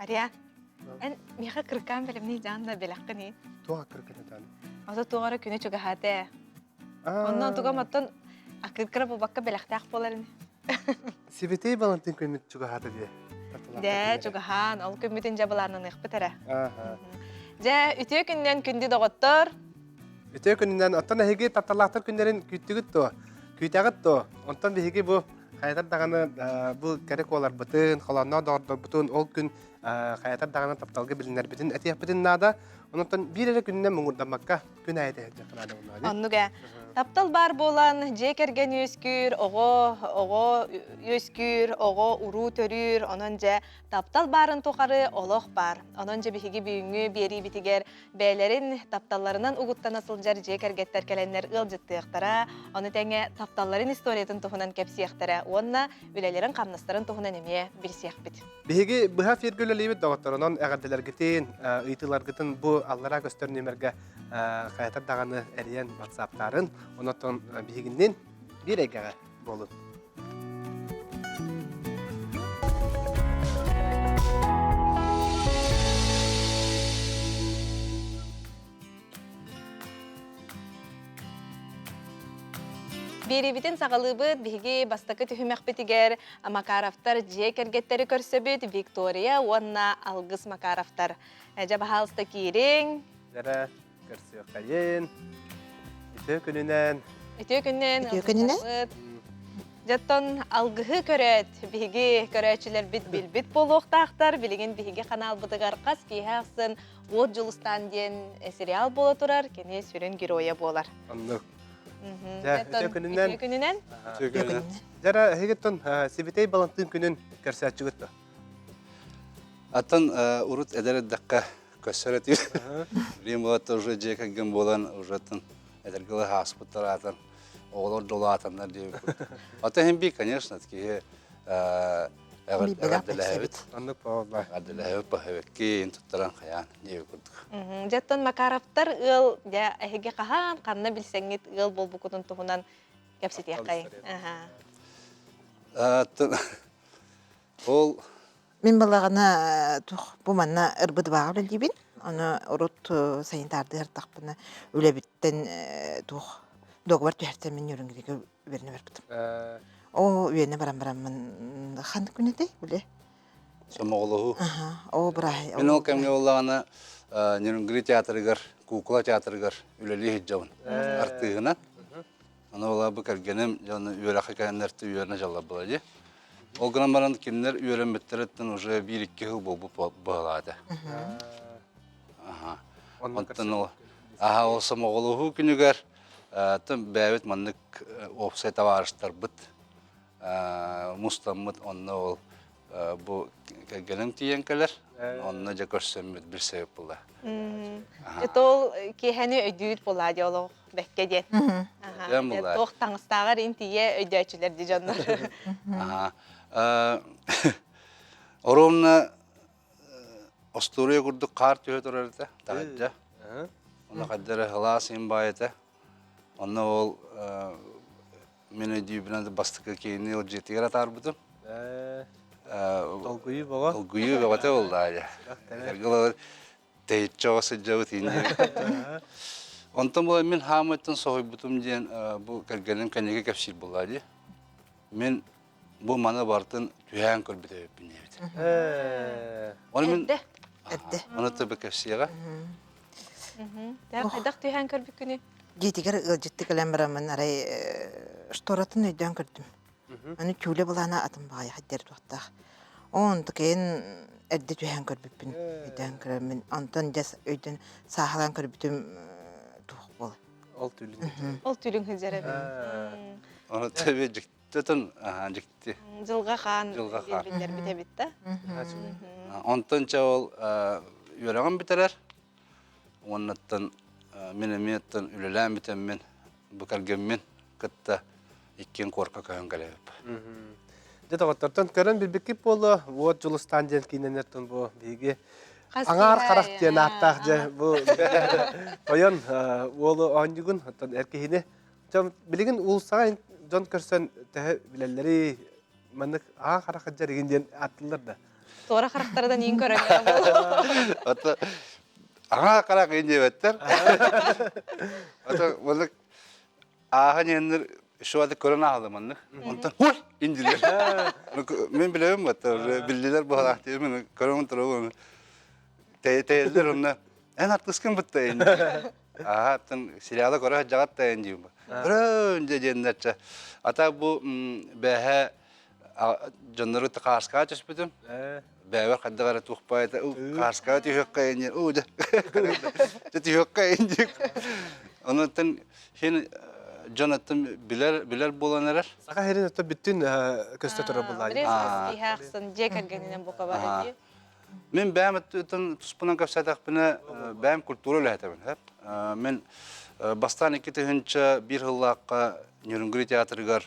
Ариан, эн миэхэ кыркаан бэлэмнии дьаан да бэлэххиний? Туох аккыркан этааны? Ото туох эрэ күнү чугаһаата ээ. Онно тугам оттон акыркыра буолбакка бэлэхтээх буолар ини. Сибэтей Валентин күммүт чугаһаата дии. Дэ, чугаһаан, ол күммүтүн дьэ былааннаныахпыт эрэ. Дьэ, үтүө күнүнэн күндү доҕоттор. Үтүө күнүнэн, оттон эһиги тапталлаахтар күннэрин күүттүгүт дуо? Күүтэҕит дуо? Онтон биһиги бу хайатар даҕаны бу кэрэ куоларбытын, холоонноох доҕордорбутун ол күн хайатар даҕаны тапталга билинэрбитин этиэхпитин наада. Онтон биир эрэ күнүнэн муҥурдаммакка күн аайы тэһэрдиэххэ наада буоллаҕа дии. Оннук ээ. Таптал баар буолан, дьиэ кэргэн үөскүүр, оҕо, оҕо үөскүүр, оҕо уруу төрүүр. Онон дьэ таптал баарын тухары олох баар. Онон дьэ биһиги бүгүҥҥү биэриибитигэр бэйэлэрин тапталларынан угуттана сылдьар дьиэ кэргэттэр кэлэннэр ыалдьыттыахтара, ону тэҥэ тапталларын историятын туһунан кэпсиэхтэрэ уонна үлэлэрин-хамнастарын туһунан эмиэ билсиэхпит. Биһиги быһа эфиргэ үлэлиибит доҕотторунан эҕэрдэлэргитин, ыйытыыларгытын бу аллараа көстөр нүөмэргэ хайатар даҕаны эрийэн ватсаптаарын, онон биһигиннин биир эйгэҕэ буолун. Биэриибитин саҕалыыбыт. Биһиги бастакы түһүмэхпитигэр Макаровтар дьиэ кэргэттэри көрсөбүт. Виктория уонна Алгыс Макаровтар. Дьэ, баһаалыста киириҥ. Дьэ, Көрсүөххэйин. Үтүө күнүнэн. Үтүө күнүнэн. Үтүө күнүнэн. Дьоттон алгыһы көрөөт, биһиги көрөөччүлэрбит билбит буолуохтаахтар. Билигин биһиги ханаалбытыгар хас киэһэ ахсын Уот Дьулустаан диэн сериал буола турар. Кини сүрүн геройа буолар. Оннук. Дьэ, үтүө күнүнэн. Үтүө күнүнэн. Үтүө күнүнэн. Дьэ, эһигиттэн Сибитэй Балантыын күнүн көрсөөччүгүт дуо? Аттан урут эдэр эрдэххэ көссөр этим. Билим буолат уже дьиэ кэргэн буолан уже атын эдэргэ ылы ааспыттар аатан оҕолор долаатаннар диэбит. Ата иһин би, конечно, киһи эҕэрдэлэһэбит. Оннук буолла. Эҕэрдэлэһэбит баһыбыккин туттаран хайаан диэбит курдук. Дьэттон Макаровтар ыал дьэ эһиги хаһаан ханна билсэҥҥит ыал буолбуккутун туһунан кэпсэтиэххэй. Ол Мин балаҕана туох бу манна ырбыт бааҕа үлэлиибин. Ону урут сайын таардыһартахпына үлэбиттэн туох договор түһэрсэн мин Ньургуйга үөрэнэ барбытым. Оо үөрэнэ баран бараммын ханнык күн этэй били? Сомоҕолоһуу. Оо бырааһай. Мин ол кэмҥэ буоллаҕына Нерюнгри театрыгар, куукула театрыгар үлэлии сылдьабын артыыһынан. Аны ол бу кэргэним дьону үөрэххэ кэлэннэртэ үөрэнэ дьалларбыла дии. Ол гынан баран кинилэр үөрэммиттэриттэн уже биир-икки сыл буолбут быһалаата. Аха. Онтон ол аха ол сомоҕолоһуу күнүгэр тым бэйэбит маннык уопсай табаарыстарбыт мустаммыт онно ол бу кэргэним тиийэн кэлэр онно дьэ көрсөммүт билсэбит була. Это ол киэһэни өйдүүр буолаа дии олох бэккэ диэн. Туох таҥастааҕар ин тиийэ өйдөөччүлэр ди дьоннор. Оруобуна остуоруйа курдук хаар түһэ турар этэ, таһырдьа. Онно хайдара сылаас иһин баай этэ. Онно ол мин өйдүүбүнэн бастакы киһини ол дьиэтигэр атаарбытым. Долгуйуу бөҕө. Долгуйуу бөҕөтө буолла дьэ. Тэйиччи оҕо сылдьабыт инньэ. Онтон буолан мин хаамыттан соһуйбутум диэн бу кэргэним кэнники кэпсиир буолла дии. Мин бу маны барытын түһээн көрбүт эбиппин диэбит. Оны мин Эрдэ. Эрдэ. Оны төбө кэпсиэҕэ. Хайдах түһээн көрбүккүнүй? Дьиэтигэр ыалдьытты кэлэн бараммын арай шторатын өйдөөн көрдүм. Аны тюля былаана атын баҕайы хайдары туохтаах. Онту кэйин эрдэ түһээн көрбүппүн өйдөөн көрөммүн. Онтон дьэ өйдөн сааһылаан көрбүтүм туох буола. Ол түлүн. Ол түлүн сылдьар эбит. Оны төбө дьиктитин дьикти. Дьылҕа хаан Дьылҕа хаан. биллэрбит эбит да. Онтон чэ ол үөрэҕин бүтэрэр. Уоннаттан мин эмиэ үлэлээн бүтэммин бу кэргэммин кытта иккиэн куорка көһөн кэлэбип. Дьэ доҕоттортон көрөн билбиккит буолуо, Уот Дьулустаан диэн киинэнэртэн бу биһиги Аҥаар харах диэн ааттаах дьэ бу тойон уолу оонньугун, оттон эр киһини. Дьон билигин уулуссаҕа дьон көрсөн төһө билэллэрий, маннык аҥаар харах дьэригин диэн ааттыыллар да. Туора харахтарынан иин көрөҥҥө буолуо. Ото аҥаа харах иин диэбэттэр. Ото маннык ааһан иһэннэр шуады көрөн аалым маннык. Онтон хуй индилер. Мен билебим баттар биллилер буолаах диye мен көрөн турабын. Тэйэллэр онно эн артыскын бытта инди. Аха аттан сериалы көрө сылдьаҕыт да эн диим. Көрөөн дьэ диэннэрчэ. Ата бу бэһэ дьоннору хааскаҕа түспүтүм. Бэйэбэр хайдах эрэ туохпай этэ хааскаҕа түһүөххэ эн уу дьэ дьэ түһүөххэ эн диик. Онуттан хин дьон аттан билэр билэр буолан эрэр. Саха сирин отто бүттүн көстө турар буллаа. Билес дьиэ кэргэнинэн бука бар дии. Мин бэйэм өттүттэн туспунан кэпсээтэхпинэ, бэйэм культура үлэһитэбин. Мин бастаан 2001 сыллаахха Нерюнгри театрыгар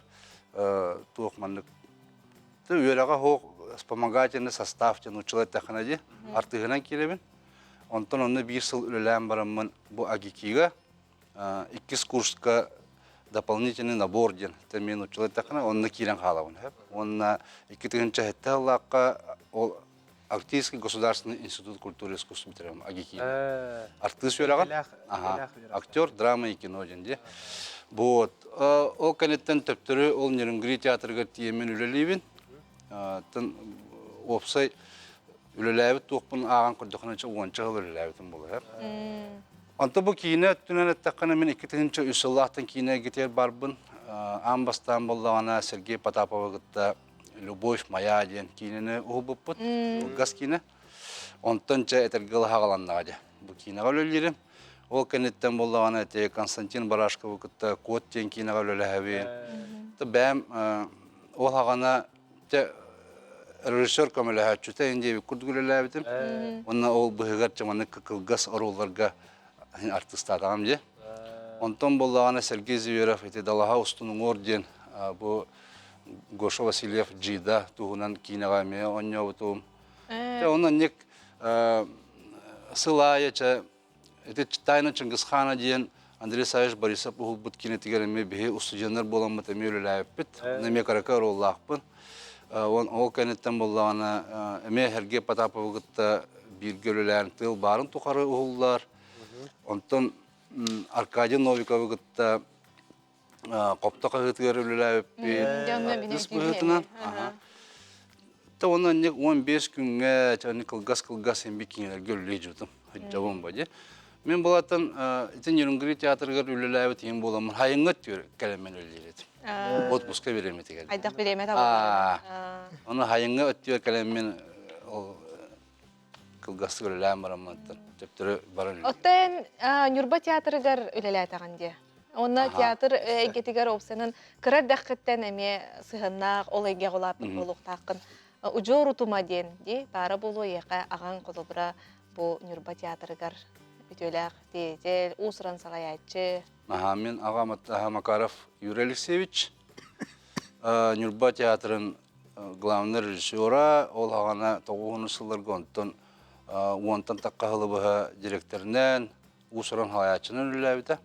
туох маннык үөрэҕэ суох вспомогательный состав диэн нууччалыы эттэххинэ дии, артыыһынан киирэбин. Онтон онно биир сыл үлэлээн бараммын бу АГИКИга иккис курска дополнительный набор диэн мен нууччалыы эттэххинэ онно киирэн хаалабын. Уонна 2007 сыллаахха ол Арктический государственный институт культуры и искусств бүтэрем АГИКИ. Артыыс үөрэҕин. Актер драма и кино диэн дии. Вот. Ол кэнниттэн төптөрү ол Нерюнгри театрыгар тиийэммин үлэлиибин. Тын уопсай үлэлээбит туохпун ааҕан көрдөххүнэ уонча сыл үлэлээбитим буолар. Онто бу киинэ өттүнэн эттэххинэ мин 2003 сыллаахтан киинэ эйгэтигэр барбын. Аан бастаан буоллаҕына Сергей Потаповы кытта «Любовь моя» диэн киинэни уһулбуппут. Кылгас киинэ. Онтон чэ этэргэ ылаһаҕаланнаҕа дьэ. Бу киинэҕэ үлэлиирим. Ол кэнниттэн буоллаҕына ити Константин Барашковы кытта «Кот» диэн киинэҕэ үлэлэһэбин. Бэйэм ол хаҕана Дьэ, режиссер көмөлөһөөччүтэ ин диэбит курдук үлэлээбитим. Уонна ол быһыгар чыманы кылгас оруолларга артыыстаатаҕым дии. Онтон буоллаҕына Сергей Зверев ити Далаһа устун уҥуор диэн бу Гоша Васильев Джида туһунан киинэҕэ эмиэ оонньообутум. Дьэ, онон ник сыл аайы чэ Ити Тайна Чингисхана диэн Андрей Савич Борисов уһулбут киинэтигэр эмиэ биһи устудьуоннар буоламмыт эмиэ үлэлээбиппит. Эмиэ кыракый оруоллаахпын. Ол кэнниттэн буоллаҕына эмиэ Сергей Потаповы кытта бииргэ үлэлээн тыал баарын тухары уһуллар. Онтон Аркадий Новиковы кытта Хопто хаһыытыгар үлэлээбиппит. Артыыс быһыытынан. Та онно анньык 15 күҥҥэ чаны кылгас-кылгас эмби киинэлэргэ үлэлии дьутум. Сылдьабын бу дии. Мин булатын ити Нерюнгри театрыгар үлэлээбит иһин буоламмын хайыҥҥа өттүгэр кэлэммин үлэлиир этим. Отпуска бириэмэтигэр. Хайдах бириэмэ табыллар. Ону хайыҥҥа өттүгэр кэлэммин ол кылгастык үлэлээн бараммыттан төптөрү баран Оттон Ньурба театрыгар үлэлээтэҕин дии. Онно театр эйгэтигэр уопсайынан кыра эрдэххиттэн эмиэ сыһыаннаах, ол эйгэҕэ улааппыт буолуохтааххын. Удьуор утума диэн дии баара буолуо эйиэхэ аҕаҥ холобура бу Ньурба театрыгар үтүөлээх деятель, уус-уран салайааччы. Аха, мин аҕам Макаров Юрий Алексеевич Ньурба театрын главный режиссера, ол аҕана тоҕуһунус сылларга онтон уонтан тахха сылы быһа директорынан, уус-уран салайааччынан үлэлээбитэ.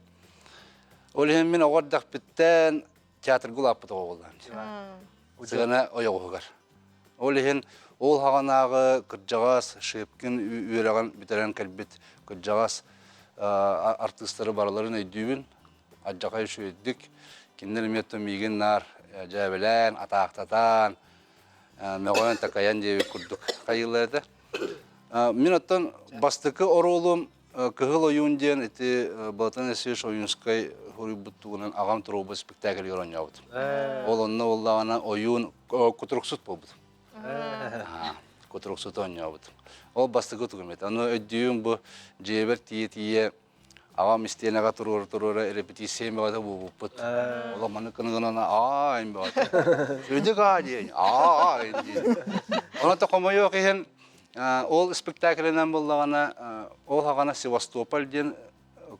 Ол иһин мин оҕо эрдэхпиттэн театрга улааппыт оҕо буоллаҕым. Сыана ойоҕоһугар. Ол иһин ол хаҕанааҕы кырдьаҕас Шипкин үөрэҕин бүтэрэн кэлбит кырдьаҕас артыыстары барыларын өйдүүбүн. Алдьархай үчүгэйдик кинилэр эмиэ миигин наар дьээбэлээн, атаахтатан, мөҕөн-такайан диэбит курдук хайыылар этэ. Мин оттон бастакы оруолум Кыһыл ойуун диэн ити Платон Алексеевич Ойуунскай суруйбут тугунан аҕам туруорбут спектакльгар оонньообут. Ол онно буоллаҕына ойуун кутуруксут буолбут. Кутуруксут оонньообут. Ол бастакы тугум этэ. Ону өйдүүм бу дьиэбэр тиийэ-тиийэ аҕам истиэнэҕэ туруора-туруора репетиция бөҕөтө буолбуппут. Олох маннык гына-гына аа бөҕөтө. Сүдүк аа диэн аа диэн. Онон хомойуох иһин Ол спектаклынан буоллаҕына, ол хаҕана Севастополь диэн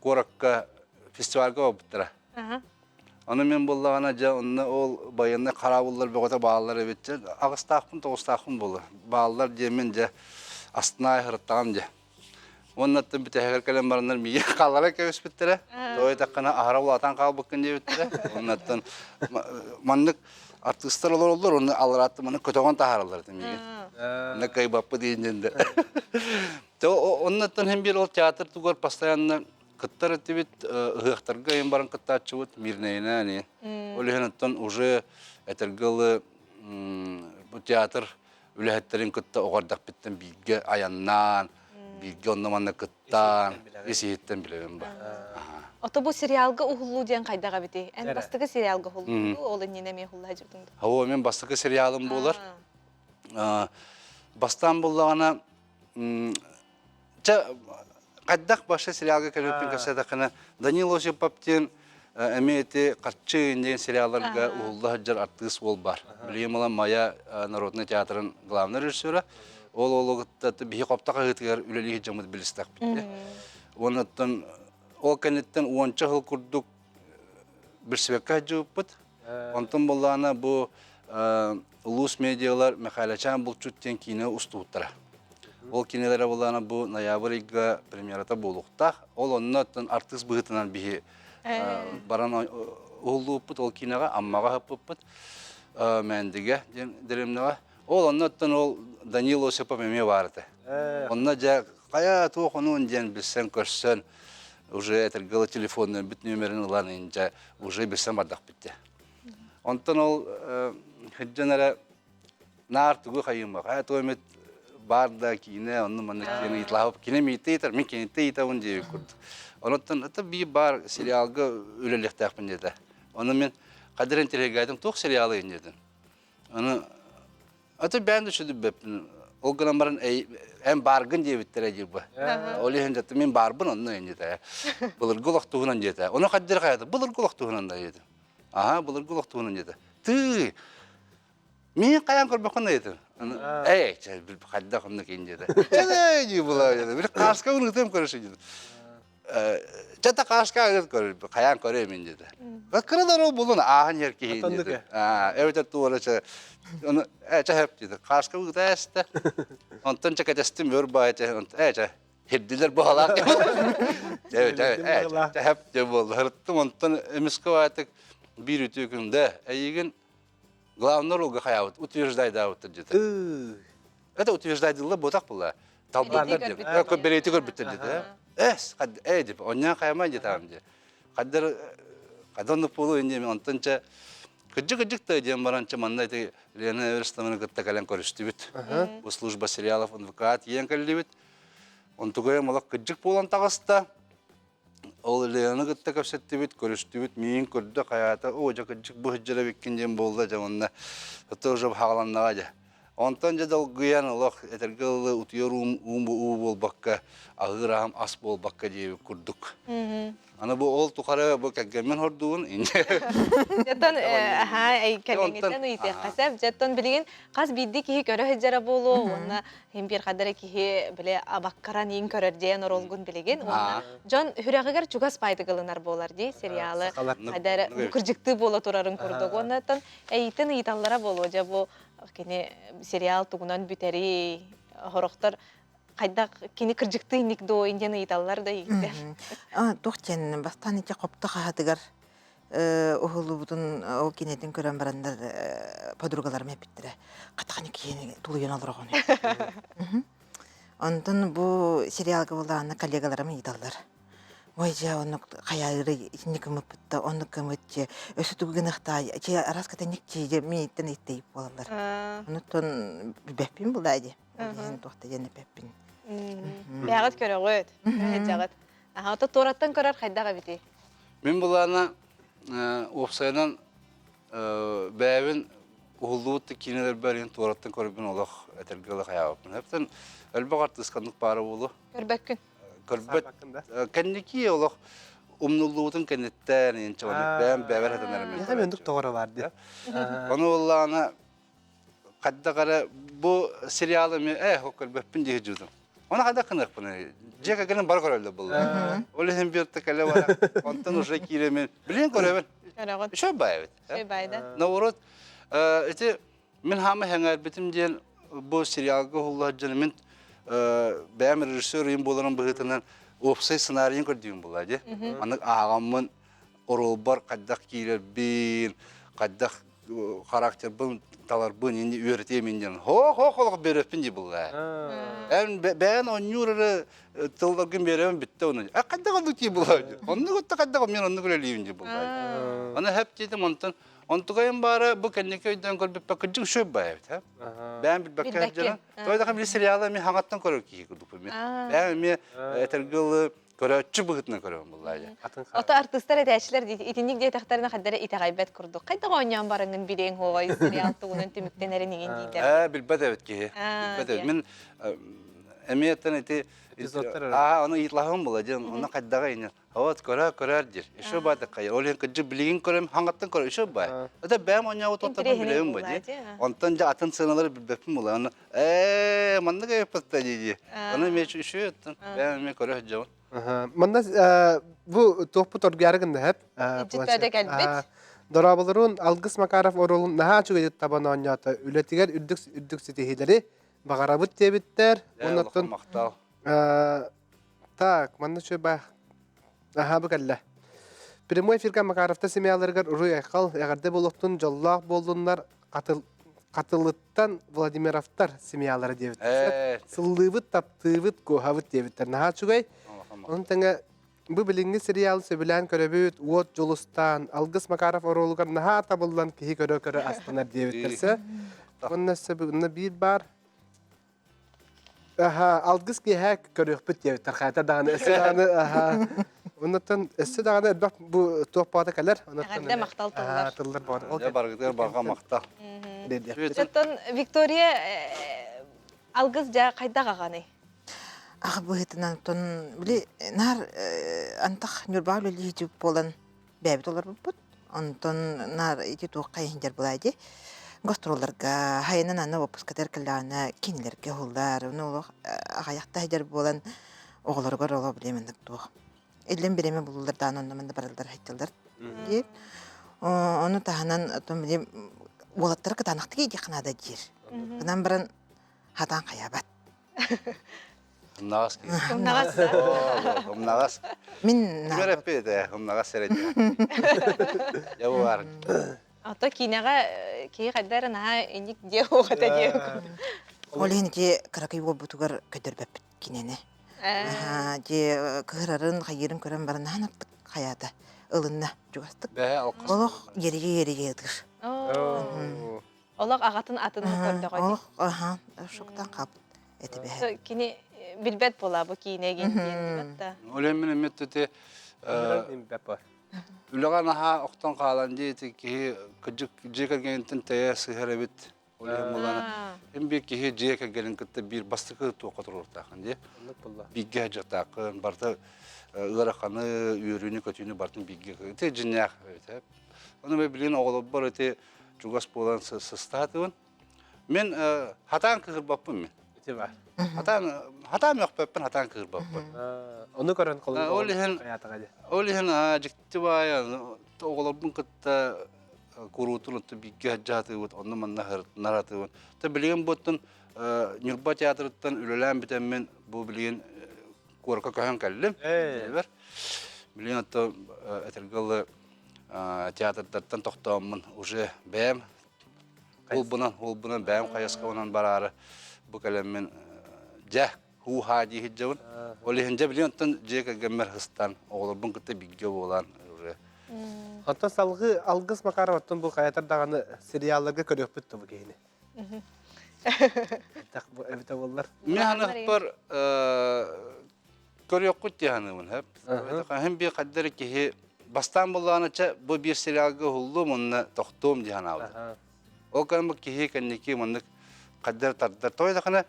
куоракка фестивальга барбыттара. Ону мин буоллаҕына, дьэ, онно ол байыаннай хараабыллар бөҕөтө бааллар эбит. Дьэ, аҕыстаахпын, тоҕустаахпын буолла. Бааллар диэммин, дьэ, астына сырыттаҕым дьэ. Уоннаттан бүтэһигэр кэлэн бараннар миигин хааллара кэбиспиттэрэ. Тоҕо диэтэххинэ аһара улаатан хаалбыккын диэбиттэрэ. Уоннаттан маннык артыыстар олороллор, уонна алларааттан маннык көтөҕөн таһаараллар этэ миигин. Онно кыайбаппыт диэн да. Оннуттан һин биир ол театр тугар постоянно кыттар этибит, ыһыахтарга ыйын баран кыттааччыбыт Мирнэйинээн иин. Ол иһин оттон уже этэргэ дылы бу театр үлэһиттэрин кытта оҕо эрдэхпиттэн бииргэ айаннаан, бииргэ онно-манна кыттаан, ис-иһиттэн билэбин ба. Ото бу сериалга уһуллуу диэн хайдах эбитий? Эн бастакы сериалга уһуллуу, ол иннинэ эмиэ уһулла сылдьыбытыҥ дуо? Оо, мен бастакы сериалым буолар. Бастаан буллаҕына, чэ, хайдах башы сериалга кэлбиппин кэпсээтэххинэ, Данил Осипов диэн эмиэ ити Харчы диэн сериалларга уһулла сылдьар артыыс уол бар. Билигин буолан Майа народнай театрын главный режиссера. Ол уолу кытта биһи хопто хаһыытыгар үлэлии сылдьаммыт билистэхпит. Оннуттан ол кэнниттэн уонча сыл курдук билсибэккэ сылдьыбыппыт. Онтон буоллаҕына бу улуус медиалар Михайлачаан булчут диэн киинэ устубуттара. Ол кинилэрэ буоллаҕына бу ноябрь ыйга премьерата буолуохтаах. Ол онно артыыс быһыытынан биһи баран уһуллубуппут ол киинэҕэ Аммаҕа ыһыппыппыт Мээндигэ диэн дэриэбинэҕэ. Ол оннуттан ол Данил Осипов эмиэ баар этэ. Онно дьэ хайа туох онуун диэн билсэн көрсөн уже этэргэ телефонунан бүт нүөмэрин ылан инчэ уже билсэн бардахпыт дьэ. Онтон ол сылдьан эрэ наар тугу хайыма хайа туох эмит баар да киинэ онну манна киинэ ыйыталаһап кини миитэ ыйытар мин киниттэн ыйытабын диэбит курдук. Онуттан это биир баар сериалга үлэлиэхтээхпин диэтэ. Ону мин хадыр интириэһиргээтим туох сериалы диэтим. Аны аты бэйэм да сүдүбэппин. Ол гынан баран эн бааргын диэбиттэрэ диир бу. Ол иһин дьэ мин баарбын онно диэтэ. Былыргы олох туһунан диэтэ. Ону хайдах хайата былыргы олох туһунан да диэтэ. Аха былыргы олох туһунан диэтэ. Тыы мин хайаан көрбөккүн диэтим. Эй, хайдах онно киин диэтэ. Чэ дии була диэтэ. Били кааска ырытыам көрөсү диэтэ. Чэ кааска көрөр хайаан көрөймүн диэтэ. Кыра да ол булун ааһан иһэр киһи диэтэ. Эбэтэр туора чэ ону ээ чэ хөп диэтэ. Кааска ыыта эстэ. Онтон чэ кэтэстим өр баай чэ ээ чэ хирдилэр баһалаах. Чэ чэ ээ чэ хөп дьэ буолла. Хырыттым онтон эмискэ баайтык биир үтүө күн да эйигин главный ролга хайаабыт утверждайдаабыттар диэтэ. Это утверждайдылла буотах була. Талбаннар дип. Бэрэти көрбүттэр диэтэ. Эс, э дип. Онньан хайамай диэтаам ди. Хаддар хадан полу инде онтон ча кыджык-кыджык та диэн баран ча манна ити Лена Эверстованы кытта кэлэн көрүстүбүт. Бу служба сериалов НВК тиийэн кэллибит. Онтугайым олох кыджык буолан таҕыста. Ол Ленаны кытта кэпсэттибит, көрүстүбүт, миигин көрдө, хайаата, оо, дьэ кырдьык бу сылдьар эбиккин диэн буолла дьэ уонна это уже хааланнаҕа дьэ. Онтон дьэ долгуйан олох этэргэ дылы утуйар уум уум уу буолбакка, аһыыр аһым ас буолбакка диэбит курдук. Аны бу ол тухары бу кэргэммин хордуубун инньэ. Дьэттон аһаа кэргэҥҥиттэн ыйытыахха сөп. Дьэттон билигин хас биирдии киһи көрө сылдьара буолуо уонна Иһин биир хадара киһи били абаккаран иин көрөр диэн оруолгун билигин уонна дьон сүрэҕигэр чугас баайдык ылынар буолар дии сериалы хайдара кырдьыктыы буола турарын курдук уонна оттон эйиттэн ыйыталлара буолуо дьэ бу кини сериал тугунан бүтэрий хорохтор хайдах кини кырдьыктыы инник дуо диэн ыйыталлар да ииттэр туох диэн бастаан ити хопто хаһатыгар уһуллубутун ол кинэтин көрөн бараннар подругаларым эппиттэрэ хатаханы киһини тулуйан олороҕун онтон бу сериалга буоллаҕына коллегаларым ыйыталлар ой дьэ оннук хайаыры итинник ымыппытта оннук ымыт дьэ өссө тугу гыныахтаай дьэ араас катанник дьэ мииттэн ыйыттайып буолаллар онуттан билбэппин булаа дии ол иһин туохта диэн эппэппин бэҕит көрөҕүт дьаҕыт аха ото туораттан көрөр хайдах эбитий Мин былаана уопсайынан бэйэбин уһуллубут киинэлэрбэр иһин туораттан көрбүн олох этэргэ дылы хайаабыппын. Эптэн элбэх артыысканнык баара буолуо. Көрбөккүн. Көрбөт. Кэнники олох умнуллубутун кэнниттэн инчэ бэйэм бэйэбэр хатанарым. Миэхэ мендук тоҕоро бар дии. Ону буоллаҕына хайдах эрэ бу сериалы мен э көрбөппүн дии сылдьыбытым. Оны хайдах гыныахпыный? Дьиэ кэргэним бары көрөллөр буолла. Ол иһин биэртэ кэлэ бара. Онтон уже кииремин. Билин көрөбүн. Көрөҕүн. Үчүгэй баайбыт. Үчүгэй баайда. Наоборот, ити мин хаама хэҥээрбитим диэн бу сериалга уһулла сылдьан мин. бэйэм режиссер ыйым буоларын быһыытынан уопсай сценарийын көрдүүм буолла дии. Маннык ааҕаммын оруолбар хайдах киирэрбин, хайдах характербын таларбын инни үөрэтиэм иннин хо-хо холох берөппүн дии булла. Эн бэйэн онньуур эрэ тылларгын биэрэбин бүттэ ону. А хайдах оннук дии булла. Оннук отто хайдах мен оннук үлэлиибин дии булла. Аны хэп диэтим онтон онтугайым баара бу кэнники өйдөөн көрбүппэ кырдьык шөп баа эбит ха. Бэйэм билбэккэ сылдьарым. Той да били сериалы эми хаҥаттан көрөр киһи курдукпун мен. Бэйэм эмиэ этэргэ ылы көрөөччү быһыытынан көрөбүн буллаа Ото артыыстар этээччилэр итинник диэтэхтэринэ хайдара итэҕэйбэт курдук. Хайдах оонньоон бараҥҥын билиэҥ хуоҕай сериал тугунан түмүктэнэрин иҥин дииллэр. Ээ, билбэт эбит киһи. Билбэт эбит. Мин эмиэттэн ити Аа, ону ыйытлаһым була диэн, онно хайдаҕа иннин. Вот көрө көрөр диир. Еще баатык хайа. Ол иһин кырдьык билигин көрөм, хаҥаттан көрө еще бай. Это бэйэм оонньообут оттон билэбин бу дии. Онтон дьэ атын сыаналары билбэппин була. Аны ээ маннык эппэтта дии дии. Аны эмиэ үчүгэй оттон бэйэм эмиэ көрө сылдьабын. Манна бу туохпут оргуйаары гынна хэп. Илдьиттээде кэлбит. Дорооболорун Алгыс Макаров оруолун наһаа үчүгэйдик табан оонньоото. Үлэтигэр үрдүк үрдүк ситиһиилэри баҕарабыт диэбиттэр. Оннуттан махтал. Так, манна үчүгэй баа. Аһаа бу кэллэ. Прямой эфиргэ Макаровтар семьяларыгар уруй-айхал, эҕэрдэ буолуохтун, дьоллоох буоллуннар, Хатыл, Хатылыттан Владимировтар семьялара диэбиттэр. Сыллыыбыт, таптыыбыт, куоһабыт диэбиттэр. Наһаа үчүгэй. Онон тэҥэ бу билиҥҥи сериалы сөбүлээн көрөбүт, Уот Дьулустаан, Алгыс Макаров оруолугар наһаа табыллан киһи көрө-көрө астынар диэбиттэр. Сэ. Уонна өссө биир баар Аха, алгыс киэһэ көрүөхпүт диэбиттэр хайата даҕаны өссө даҕаны аха оннуттан өссө даҕаны элбэх бу туох баҕата кэлэр оннуттан Эҕэрдэ махтал тыллар. тыллар баҕата ол баргытыгар барҕа махтал. Оттон Виктория алгыс дьэ хайдах аҕаный? Аҕа быһыытынан оттон били наар антах Ньурбаҕа үлэлии буолан бэйэбит олорбуппут. Онтон наар ити туохха иһиндэр былаа дии. Гастролларга, хайынан аны выпускатар кэллэҕинэ кинилэргэ уһуллар. Ону олох аҕыйахта сылдьар буолан оҕолоругар олох билиэмэнник туох. Иллэн бириэмэ булуллар даҕаны онно манна бараллар сылдьаллар диир. Ону таһынан оттон били уолаттары кытаанахтык иитиэххэ наада диир. Гынан баран хатаан хайаабат. Умнаҕас киһи. Умнаҕас. Умнаҕас. Мин Кимэр эппит этэ, умнаҕас эрэ Дьэ бу бар. Ото киинэҕэ киһи хайда эрэ наһаа инник диэ уоҕата диэ. Ол иһин ити кыракый уолбутугар көрдөрбөппүт кинини. Дьи кыһырарын, хайыырын көрөн баран наһаа артык хайаата ылынна чугастык. Олох ерige-ерige ытыр. Олох аҕатын атын көрдөҕө Олох аха шоктан хаалбыт этэ бэһэ. Кини билбэт буолаа бу киинэ диэн диэн да. Олен мен эмметтете үлэҕэ наһаа охтон хаалан дии ити киһи кырдьык дьиэ кэргэниттэн тэйэ сыһар эбит. Ол иһин булана эн биир киһи дьиэ кэргэнин кытта биир бастакы туохха туруортаахын дии. Бииргэ сылдьыахтааххын, барыта ыараханы, үөрүүнү-көтүүнү барытын бииргэ ити дьиннээх эбит. Ону мен билигин оҕолорбор ити чугас буолан сыстаатыбын. Мен хатаан кыһырбаппын мен. Ити бар. Хатаан хатаан мөхпөппүн, хатаан кыһырбаппын. Ону көрөн холун Ол иһин ол иһин дьикти баайа оҕолорбун кытта куруутун отто бииргэ сылдьаатыбыт, онно манна наратыбын. Та билигин буоттун Ньурба театрыттан үлэлээн бүтэммин бу билигин куоракка көһөн кэллим. Билигин отто этэргэ дылы театрдартан тохтооммун уже бэйэм уолбунан уолбунан бэйэм хайысхабынан бараары бу кэлэммин дьэ һуу-һаа дии сылдьабын. Ол иһин дьэ билигин оттон дьиэ кэргэммэр сыстан оҕолорбун кытта бииргэ буолан уже Оттон салгыы Алгыс Макаров оттон бу хайатар даҕаны сериалларга көрүөхпүт да бу киһини. Эбитэ буоллар. Мин ханыхпар көрүөххүт дии саныыбын сөп. Һин биир хайдары киһи бастаан буллаҕына чэ бу биир сериалга уһуллуом уонна тохтуом дии санаабытым. Ол гынан бу киһи кэнники маннык хайдары тардар. Тоҕо диэтэххинэ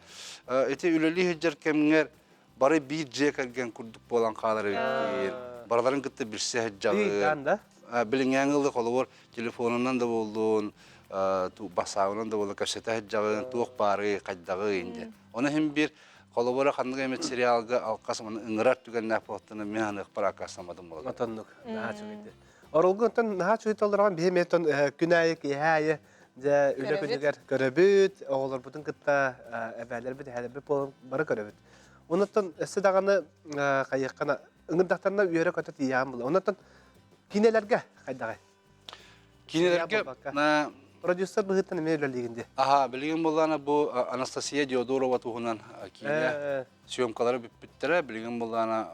ити үлэлии сылдьар кэмҥэр бары биир дьиэ кэргэн курдук буолан хаалар эбиккин. Барыларын кытта билсэ сылдьаҕын. Билиҥҥээҥи ылы холобур телефонунан да буоллун, бассаабынан да буоллун кэпсэтэ сылдьаҕын, туох баарый, хайдаҕый диэн. Ону иһин биир холобура ханнык эмит сериалга алкас ыҥырар түгэннээх буолтана мин аныахпар аккаастамматым буолар. Отоннук наһаа үчүгэй. Оролгу онтон наһаа үчүгэй толороҕун биһи эмиэ күн аайы киэһэ аайы. Дьэ, үлэ күнүгэр көрөбүт, оҕолорбутун кытта эбээлэрбит, эһээлэрбит буолан бары көрөбүт. Онуттан өссө даҕаны хайыаххана ыҥырдахтарына үөрэ-көтө тиийэҕин була. Онуттан киинэлэргэ хайдаҕай? Киинэлэргэ продюсер быһыытынан эмиэ үлэлиигин дии. Аха, билигин буоллаана бу Анастасия Диодорова туһунан киинэ съемкалара бүппүттэрэ. Билигин буоллаана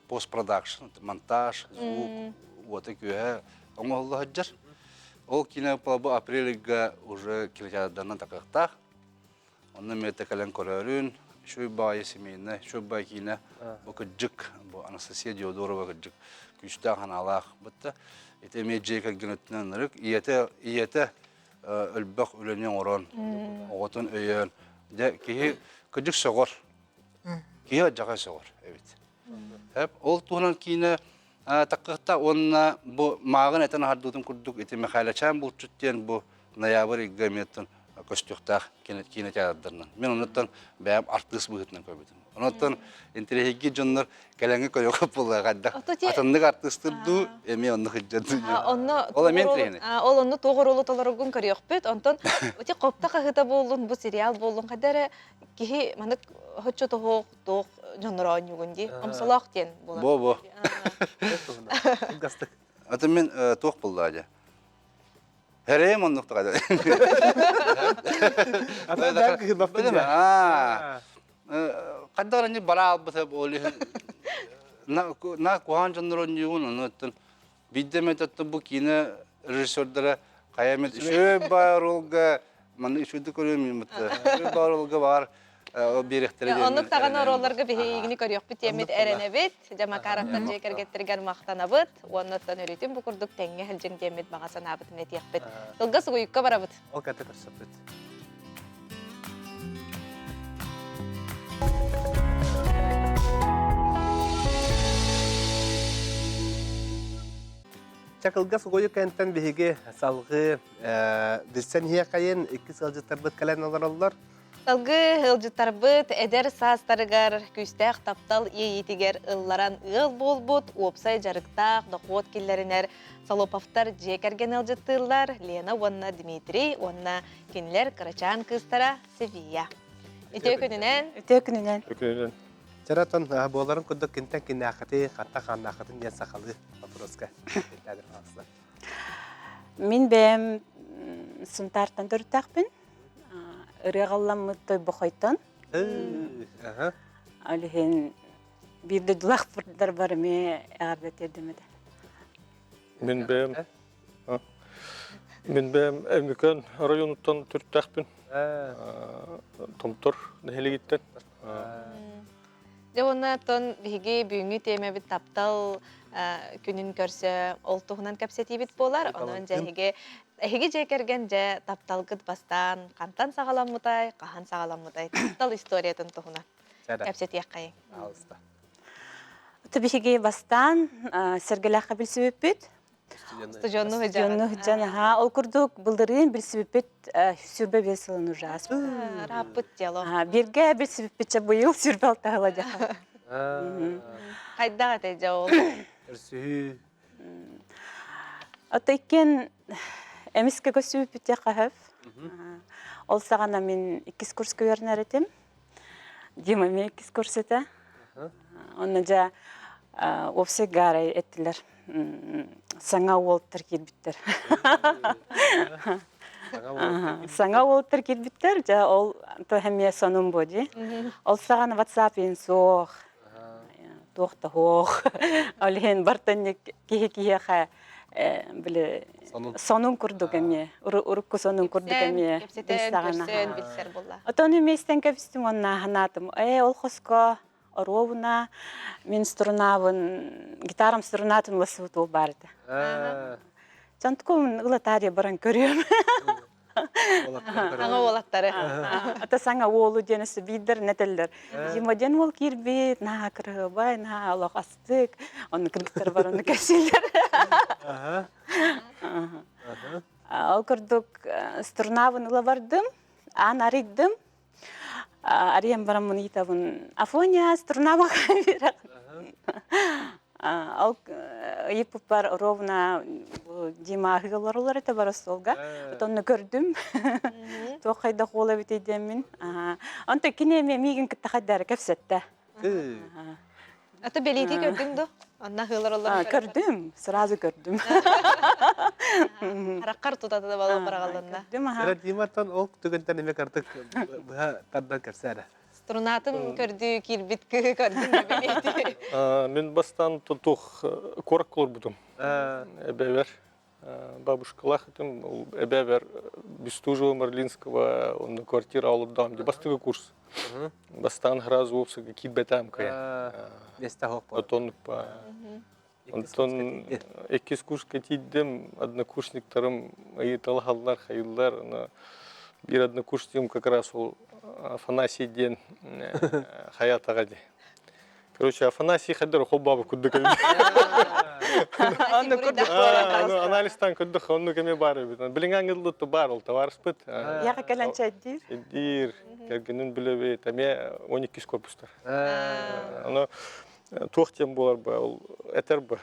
постпродакшн, монтаж, звук, уота-күөһэ оҥоһулла сылдьар. Ол киинэ бу апрель ыйга уже кинотеатрдарынан такыахтаах. Онно эмиэ кэлэн көрөөрүн, үчүгэй баҕайы семейнай, үчүгэй баҕайы киинэ бу кырдьык, бу Анастасия Диодорова кырдьык күүстээх санаалаах бытта. Ити эмиэ дьиэ кэргэн өттүнэн ынырык. Ийэтэ, ийэтэ өлбөх үлэни оҥорон, оҕотун өйөөн, дьэ киһи кырдьык сөҕөр. Киһи алдьархай сөҕөр эбит. Ол туһунан киинэ Таккыхта уонна бу мааҕын этэн аһардыбытым курдук ити Михайлачаан булчут диэн бу ноябрь ыйга эмиэттэн көстүөхтээх киинэ театрдарынан. Мин онуттан бэйэм артыыс быһыытынан көрбүтүм. Онуттан интэриэһиргии дьоннор кэлэҥҥэ көрүөххэ буолла хайдах атыннык артыыстыр дуу эмиэ оннук сылдьар дуу. Онно Ол эмиэ интэриэһинэй. Ол онно туох оруолу толороргун көрүөхпүт. Онтон ити хопто хаһыыта буоллун, бу сериал буоллун, хайда эрэ киһи маннык хоччо тоһуох туох дьонноро оонньуугун дии. Омсолоох диэн буолар. Бо-бо. Кылгастык. Атын мин туох буллаа дьэ. Хэрэйим оннук таҕа. Атын бэйэм кыһыллаппын дьэ. Хайдах эрэ бара албыта ол иһин на куһаҕан дьоннор оонньуугун онуттан Биирдэ эмэ бу киинэ режиссердара хайа эмит үчүгэй баар ролга маннык үчүгэйдик көрүөм үчүгэй баар ролга баар ол биэриэхтэрэ диэн Оннук даҕаны оруолларга биһигини көрүөхпүт диэммит эрэнэбит. Дьэ Макаровтар дьиэ кэргэттэригэр махтанабыт. Уоннаттан өрүүтүн бу курдук тэҥҥэ сылдьыҥ диэммит баҕа санаабытын этиэхпит. Кылгас угуйукка барабыт. Ол кэнтэ көрсөппүт. Чакылга сугуйу кэнтэн биһиги салгыы билсэн иһиэхэйин икки ыалдьыттарбыт кэлэн олороллор. Салгыы ыалдьыттарбыт эдэр саастарыгар күүстээх таптал иэйиитигэр ылларан ыал буолбут, уопсай дьарыктаах, дохуот киллэринэр Солоповтар дьиэ кэргэн ыалдьыттыыллар Лена уонна Дмитрий уонна кинилэр кырачаан кыыстара Севия. Үтүө күнүнэн! Үтүө күнүнэн! Үтүө күнүнэн! Чаратон буоларын курдук кинтэн киннээххити, хантан хааннааххытын диэн сахалыы вопроска Мин бэйэм Сунтаартан төрүттээхпин. Ырыаҕалламмыт Тойбохойтон. Ол иһин биир дойдулаахпырдар бар эмиэ эҕэрдэ тиэрдим этэ. Мин бэйэм мин бэйэм Өймөкөөн оройуонуттан төрүттээхпин. Томтор нэһилиэгиттэн. Дьэ уонна оттон биһиги бүгүҥҥү тиэмэбит таптал күнүн көрсө ол туһунан кэпсэтиибит буолар. Онон дьэ эһиги эһиги дьиэ кэргэн дьэ тапталгыт бастаан хантан саҕаламмытай, хаһан саҕаламмытай таптал историятын туһунан кэпсэтиэххэйиҥ. Пожалуйста. Биһиги бастаан Сэргэлээххэ билсибиппит. Студионну Студионну сылдьан, аха, ол курдук былырыын билсибиппит 25 сылын уже ааспыт. Ырааппыт дело. Бирге билсибиппитчэ быйыл 26 сыла дьаха. Хайдах этэй дьэ ол? Өрсүһүү. Ото иккиэн эмискэ көссүбүппүт диэххэ сөп. Ол саҕана мин иккис курска үөрэнэр этим. Дима эмиэ иккис курс этэ. Онно дьэ уопсай гаарай эттилэр. Саҥа уолтар киирбиттэр. Саҥа уолтар киирбиттэр. Дьэ ол то эмиэ сонун буо дии. Ол саҕана WhatsApp иһин суох. Туох да суох. Ол иһин бартанник киһи киһиэхэ били сонун курдук эмиэ урукку сонун курдук эмиэ кэпсэтэн көрсөн билсэр буолла. Отон эмиэ истэн кэбистим уонна санаатым ээ ол хоско оруобуна мин струнабын гитарам струнатын уласыбыт уол баар этэ. Чантыкум ылатаарыйа баран көрүөм. Саҥа уолаттары. Ата саҥа уолу диэн өссө биирдэр нэтэллэр. Дима диэн уол киирбит, наһаа кырыһыбай, наһаа олох астык. Онно кыргыттар бар онно кэпсииллэр. Ол курдук струнабын ыла бардым, аан арыйдым. Арыйан бараммын ыйытабын, Афоня, струнаба камера. Ол ыйыппыппар ровно бу Бу Дима аһыылар этэ бара суолга. Отонно көрдүм. Туох хайдах уол эбитий диэммин. Онто кини эмиэ миигин кытта хайдары кэпсэттэ. Ата бэлиэтии көрдүҥ дуо? Анна аһыылар олорор. Көрдүм, сразу көрдүм. Хараххар тутата да балан бараҕалланна. Көрдүм, аха. Эрэ Диматтан ол түгэнтэн эмиэ картык быһа тардан кэпсээ эрэ. Струнатын көрдүү киирбит кыһы көрдүм да бэлиэтии. Мин бастаан туох куоракка олорбутум. Эбэбэр бабушкалаах этим. Ол эбэбэр Бестужева-Марлинского онно квартира олордоом дии. Бастакы курс. Бастаан сразу уопсайга киирбэтээм кыйа. Места хоп. Отон Онтон иккис курска тиийдим, однокурсниктарым ыйыталаһаллар, хайыллар. Аны биир однокурсникым как раз ол Афанасий диэн хайатаҕа дии. Короче, Афанасий хайдар холбаабы курдук эбит. Анны курдук. Анализтан көрдөх, оннук эмиэ баар эбит. Билиҥ ангыллытты баар ол товарыспыт. Яха кэлэн чайдиир. Диир, кэргенин билэбит, эмиэ 12 корпустар. Аны туох диэн буолар ба ол этэр ба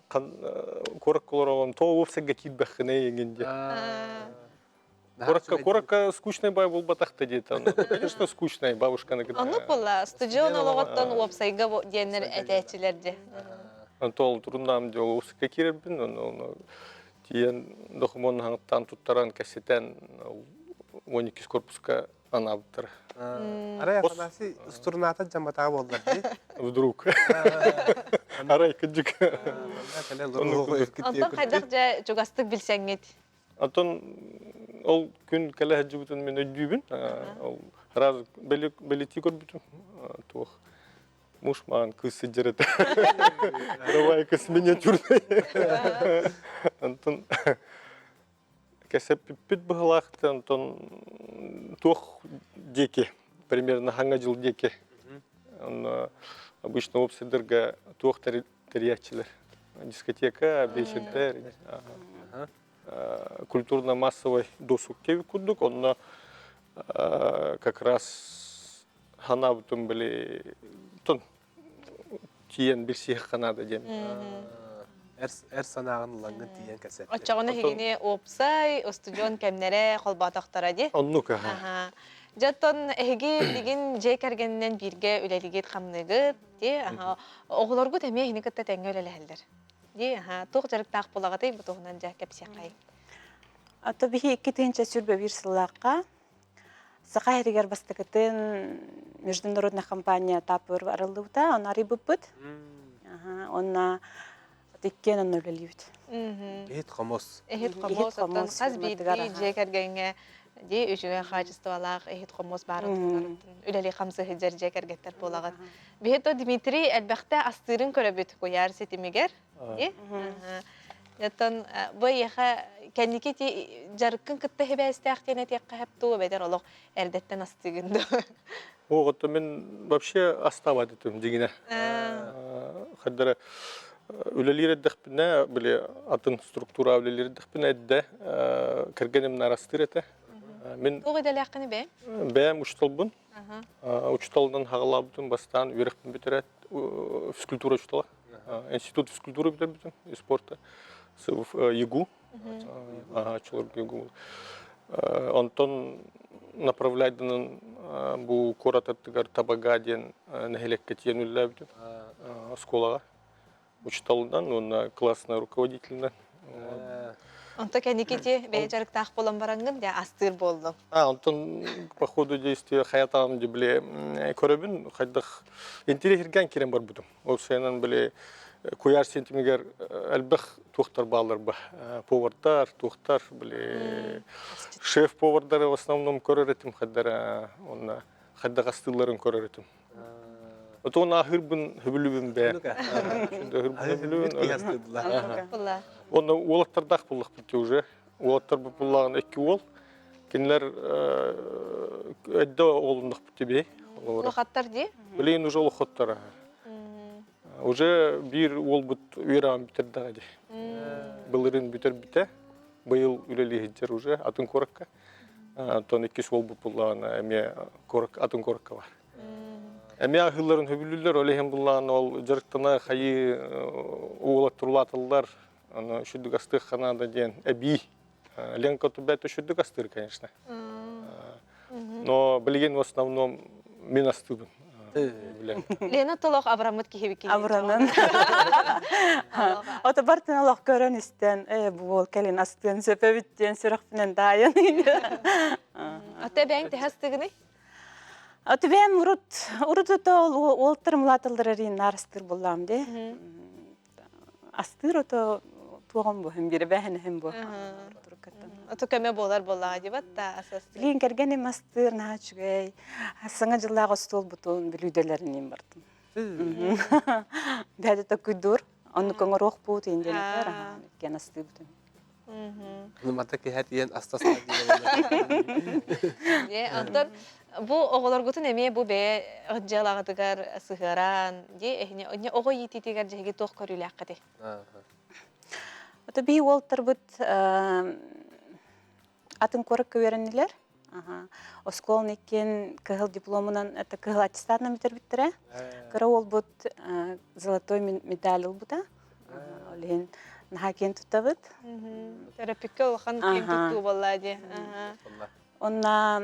куоракка олороҕун тоҕо уопсайга киирбэххинэй эҥин диэн. Куоракка, куоракка скучный бай буолбатах да диэтэ. Конечно, скучный бабушканы кытта. Оннук буолла. Студион олоҕоттон уопсайга диэннэр этээччилэр дьэ. Онтон туруннаам дьэ уопсайга киирэрбин, ону тиийэн докумуон хаҥыттаан туттаран кэситэн 12 корпуска анаабыттара. Арай Афанасий устурнаата дьаматаҕа буоллар дии. Вдруг. Арай кыдьык. Онтон хайдах дьэ чугастык билсэҥҥит? Онтон ол күн кэлэ сылдьыбытын мин өйдүүбүн. Ол сразу бэлиэтии көрбүтүм. Туох муж маан кыыс сылдьар этэ. Давай кыс миниатюрный. Онтон кэсэппиппит быһылаахтан онтон туох диэки примерно хаҥа дьыл диэки онно обычно уопсайдарга туох тэрийээччилэр дискотека вечердэр культурно-массовый досуг диэбит курдук онно как раз ханаабытым били тон тиийэн билсиэххэ наада диэн. Эр санааҕын ылаҥҥын тиийэн кэпсэттин. Оччоҕуна эһигини уопсай устудьуон кэмнэрэ холботохторо дии. Оннук аха. Дьэ оттон эһиги билигин дьиэ кэргэнинэн бииргэ үлэлигит-хамныыгыт дии. Аха. Оҕолоргут эмиэ эһини кытта тэҥҥэ үлэлэһэллэр. Дии, аха. Туох дьарыктаах буолаҕытый бу туһунан дьэ кэпсиэххэйиҥ. Ото биһи 2021 сыллаахха Саха сиригэр бастакытын международная компания Тапыр арыллыбыта, оны арыйбыппыт. Онно иккиэн онно үлэлиибит. Иһит хомус. Иһит хомус, оттон хас биирдии дьиэ кэргэҥҥэ дии үчүгэй хаачыстыбалаах иһит хомус баарын үлэлии хамсыы сылдьар дьиэ кэргэттэр буолаҕыт. Биһи то Дмитрий элбэхтэ астыырын көрөбүт куйаар ситимигэр. Оттон бу эйиэхэ кэнники ити дьарыккын кытта сибээстээх диэн этиэххэ сөп дуу, эбэтэр олох эрдэттэн астыыгын дуу? Оҕото мин вообще астаабат этим дьиҥинэ. Хардара үлэлиир эрдэхпинэ, били атын структура үлэлиир эрдэхпинэ эрдэ кэргэним нарастыыр этэ. Мин Туох идэлээххиний бэйэм? Бэйэм учууталбын. Учууталынан хаҕалаабытым бастаан үөрэхпин бүтэрээт физкультура учуутала. Институт физкультуры бүтэрбитим, и спорта. ЕГУ. Ааҕааччыларга ЕГУ. Онтон направляйданан бу куорат аттыгар Табага диэн нэһилиэккэ тиийэн үлэлээбитим оскуолаҕа. Учууталынан уонна классная руководителинэн. Онто кэнники ити бэйэ дьарыктаах буолан бараҥҥын дьэ астыыр буоллуҥ. А, онтон по ходу действия хаятаҕым дии били көрөбүн хайдах интириэһиргээн киирэн барбытым. Ол сайынан били куйаар синтимигэр элбэх туохтар бааллар ба повардар, туохтар били шеф повардары в основном көрөр этим хайдара онна хайдах астыылларын көрөр этим. Отон аһыырбын хөбүлүбүн бээ. Онно уолаттардаах буллахпыт уже. Уолаттар буллаҕын икки уол. Кинилэр эдде оҕолуннахпыт тибей. Улахаттар дии? Билигин уже улахаттар. Уже биир уолбут үөрэҕин бүтэрдэҕэ дии. Былырыын бүтэрбитэ. Быйыл үлэлииһиттэр уже атын куоракка. Онтон иккис уолбут буллаҕына эмиэ атын куоракка бар. Эмиэ аһыылларын хөбүлүүллэр, ол иһин буллаҕына ол дьарыктана хайыы уолаттар улааталлар. Ону үчүгдүк астыахха наада диэн эбии. Ленка тубет үчүгдүк астыыр, конечно. Но билигин в основном мин астыыбын. Лена толох абыраммыт киһи киһи. Абыранан. Ото бартын олох көрөн истэн, э бу уол кэлин астыан сөп эбит диэн сүрэхпинэн таайан. Ата бэйэҥ төһө астыгыный? Аты бэйэм урут урут ото уолтарым улааталлар эрийн наарастыыр буллаам дии. Астыыр ото туоҕум бу хим бире бэһэнэһим бу. Ото көмө буолар буоллаҕа дибат да асастыыр. Билигин кэргэним астыыр наһаа үчүгэй. Саҥа дьыллаах остуол бутун бүлүүдэлэрин бардым. Бэдэ такуйдур. Онну көҥөрүөх буут индиэнэтэр иккиэн астыыбытын. Мата киһэ тиийэн астас Дьэ, онтон бу оҕолоргутун эмиэ бу бэйэ дьыалаҕытыгар сыһыаран, дьэ, эһини оҕо иитиитигэр дьэһиги туох көрүүлээххитий? Ото бии уолтарбыт атын куоракка үөрэннилэр. Оскуоланы иккиэн кыһыл дипломунан, это кыһыл аттестатынан бүтэрбиттэрэ. Кыра уолбут золотой медаль ылбыта. Ол иһин наһаа киэн туттабыт. Төрөппүккэ улахан киэн туттуу буолла дии. Онна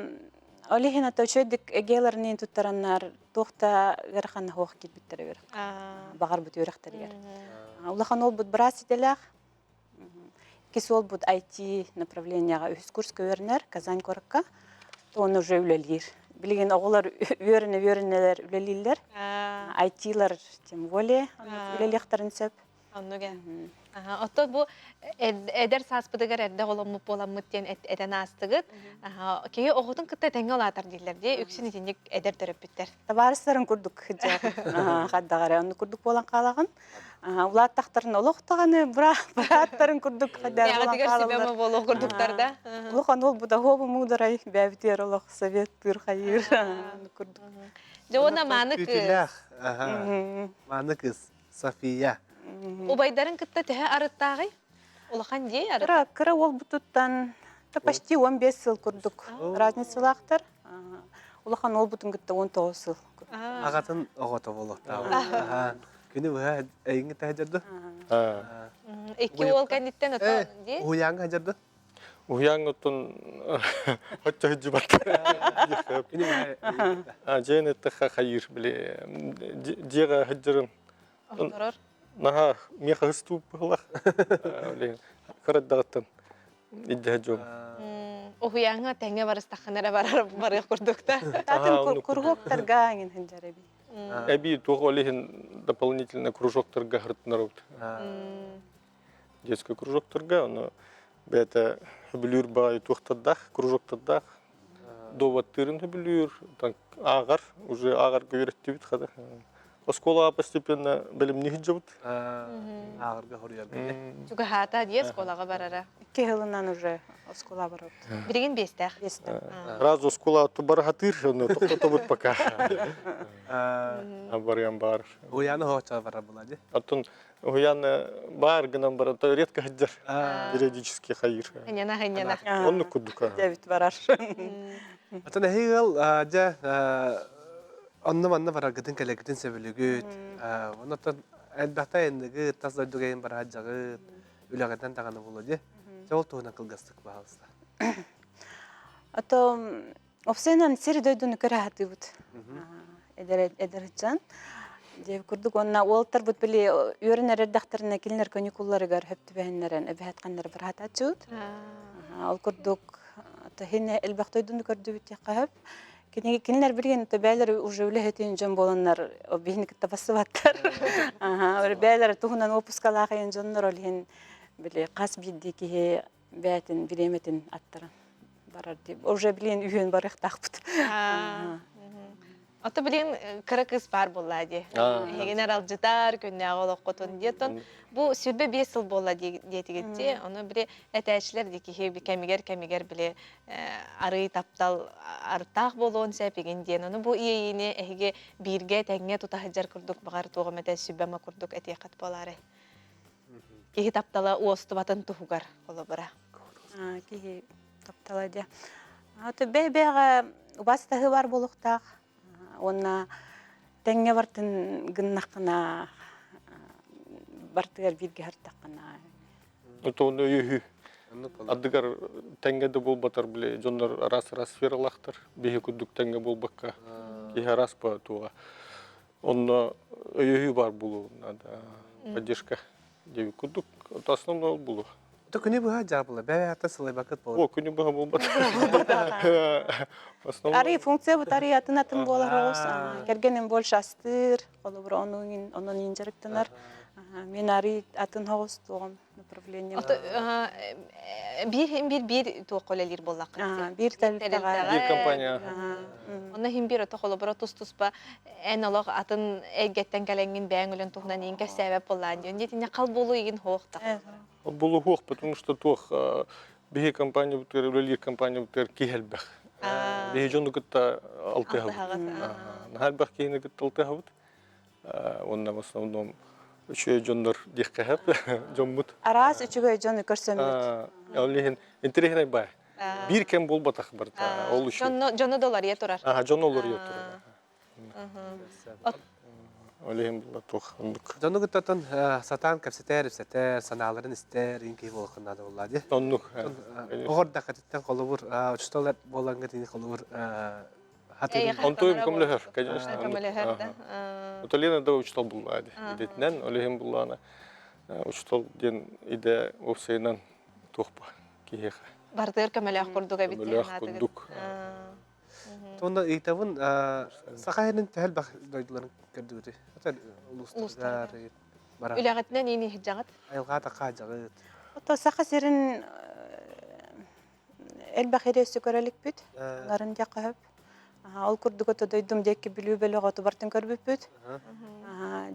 ол иһин ата үчүгэйдик эгелэринин туттараннар туох да ыарахан суох киирбиттэрэ үөрэх. Баҕарбыт үөрэхтэригэр. Улахан уолбут быраас идэлээх. Иккис уолбут IT направлениеҕа үһүс курска үөрэнэр Казань куоракка. Оны уже үлэлиир. Билигин оҕолор үөрэнэ-үөрэнэлэр үлэлииллэр. IT-лар тем более үлэлиэхтэрин сөп. Оннук ээ. Оттон бу эдэр сааспытыгар эрдэ оҕоломмут буоламмыт диэн этэн аастыгыт. Киһи оҕотун кытта тэҥҥэ улаатар дииллэр дии. Үксүн итинник эдэр төрөппүттэр. Табаарыстарын курдук хаддаҕара оннук курдук буолан хаалаҕын. Улааттахтарын олох даҕаны бырааттарын курдук Бэҕэтигэр сүбэ буолуох курдуктар да. Улахан ол бу муударай бэбитиэр олох советтыыр хайыыр курдук. Дьэ уонна мааны кыыс. Мааны кыыс София. Убайдарын кытта төһө арыттааҕый? Улахан дии арыт. Кыра кыра уолбутуттан почти 15 сыл курдук разницалаахтар. Улахан уолбутун кытта 19 сыл. Аҕатын оҕото буолуохтаах. Күнү быһа эйиҥҥэ таһдьарды. Икки уол кэнниттэн ото дии. Уһуйааҥҥа хаһдьарды. Уһуйааҥҥа оттон оччо сылдьыбат. Дьиэн эттэххэ хайыыр били дьиэҕэ сылдьарын Оторор. Наһаа миэхэ ыстууп быһылах. Кыраддаҕыттан илдьэ дьон. Уһуйааҥҥа тэҥҥэ барыстаххына эрэ барар барыах курдук да. Атын куруһуоктарга эҥин сылдьар эбии. Эбии туох ол иһин дополнительно кружоктарга сырытынарабыт. Детский кружоктарга, ону бэйэтэ сөбүлүүр баҕайы туохтардаах, кружоктардаах. Доводтыырын сөбүлүүр, ааҕар, уже ааҕарга үөрэттибит хата. Оскуолаҕа постепенно бэлэмнии сылдьабыт. Ааҕарга хоруйарга. Чугаһаата дии оскуолаҕа барара. Икки сылынан уже оскуола барабыт. Билигин биэстээх. Биэстээх. Сразу оскуола бара хатыыр, ону тохтотобут пока. Барыан бар. Уйаны хоочо барар була дии. Оттон уһуйаан баар гынан баран редко сылдьар. Периодически хайыр. Хыньана хыньана. Оннук курдук. Дебит барар. Атын эһи ыал дьэ онно-манна бараргытын кэлэргитин сөбүлүгүт. Оннотон элбэхтэ айанныгыт, тас дойдуга эйин бараһадьаҕыт, үлэҕитинэн даҕаны буолуо дии. Дьэ ол туһунан кылгастык баһаалыста. Ото Опсайынан сир дойдуну көрө сатыыбыт. Эдэр эдэр ыччан. Дьэ курдук уонна уолтарбыт били үөрэнэр эрдэхтэринэ кинилэр каникулларыгар хөп түбэһиннэрэн эбэһэт ханнары бараатааччыбыт. Ол курдук хин элбэх дойдуну көрдүбүт диэххэ сөп. Кинилэр билигин бээлэр уже үлэһитин дьон буоланнар биһини кытта бассыбаттар. Бээлэр туһунан уоппускалаах дьоннор ол иһин били хас биирдии киһи бэйэтин бириэмэтин аттаран барар дии. Уже билигин үһүөн барыахтаахпыт. Ото билигин кыра кыыс баар буолла дии. Эһигин аралдьытар, күннээҕи олоххутун диэтон бу 25 сыл буолла диэтигитти. Ону били этээчилэр ди киһи кэмигэр кэмигэр били арый таптал артаах буолуон сөп игин диэн. Ону бу иэйиини эһиги бииргэ тэҥҥэ тута сылдьар курдук баҕар туоҕум этэ сүбэма курдук этиэххит буолаарай. Киһи таптала уостубатын туһугар холобура. Киһи таптала дьэ. Бэйэ-бэйэҕэ убаастаһыы баар буолуохтаах. Уонна тэҥҥэ бартын гыннаххына, бартыгар бииргэ сыртаххына. Отон өйөһүү. Ардыгар тэҥҥэ да буолбатар, били дьоннор араас-араас сфералаахтар. Биһи курдук тэҥҥэ буолбакка, киһи араас ба туоҕа. Онно өйөһүү баар буолуо надо. Поддержка диэбит курдук. Это основной ол буолуо. То күнү быһа дьаабыла, бэйэ сылайбакыт буолар. О, күнү быһа буолбат. Основной. Арый функция бут арый атын атын буолар оҕус. Кэргэним больше астыыр, холобур онун онон иин дьарыктанар. Мин арый атын оҕус туоҕум направление. Биир биир биир туохха үлэлиир буоллаххын. Биир тэрилтэҕэ. Биир компания. Онно иһин биир ото холобура тус-туспа эн олох атын эйгэттэн кэлэҥҥин бэйэҥ үлэн туһунан иин кэпсээбэт буоллаан диэн диэтинэ хал буолуу игин хуох да. Буолуу хуох, потому что туох биһи компаниябытыгар үлэлиир компаниябытыгар киһи элбэх. Биһи дьону кытта алтыһабыт. Наһаа элбэх киһини кытта алтыһабыт. Уонна в основном үчүгэй дьоннор диэххэ сөп дьоммут. Араас үчүгэй дьону көрсөммүт. Ол иһин интэриэһинэй бай. Биир кэм буолбатах барыта. Ол үчүгэй. Дьону да уларыйа турар. Дьону уларыйа турар. Ол иһин була туох оннук. Дьону кытта сатаан кэпсэтэр, ипсэтэр, санааларын истэр, иин киһи буолуоххун наада буоллаа дии. Оннук. Оҕор да хатыттан холобур, учууталлар буолаҥҥыт ини холобур Онтуйум көмөлөһөр, конечно. Көмөлөһөр да. Вот Лена да учутал булла идэтинэн, ол иһин буллаана учутал диэн идэ уопсайынан туох ба киһиэхэ. Бардыыр көмөлөөх курдук эбит. Көмөлөөх курдук. Онно ыйтабын саха иһинин төһө элбэх дойдуларын көрдүгүтүй? Улуустар барар. Үлэҕитинэн иин иһдьаҕыт? Айылҕа такаа дьаҕыт. Ото саха сирин элбэх ири өссө көрө иликпит. Нарын диэххэ сөп. Ол курдук ото дойдум диэки Бүлүү бөлөх отубартын көрбүппүт.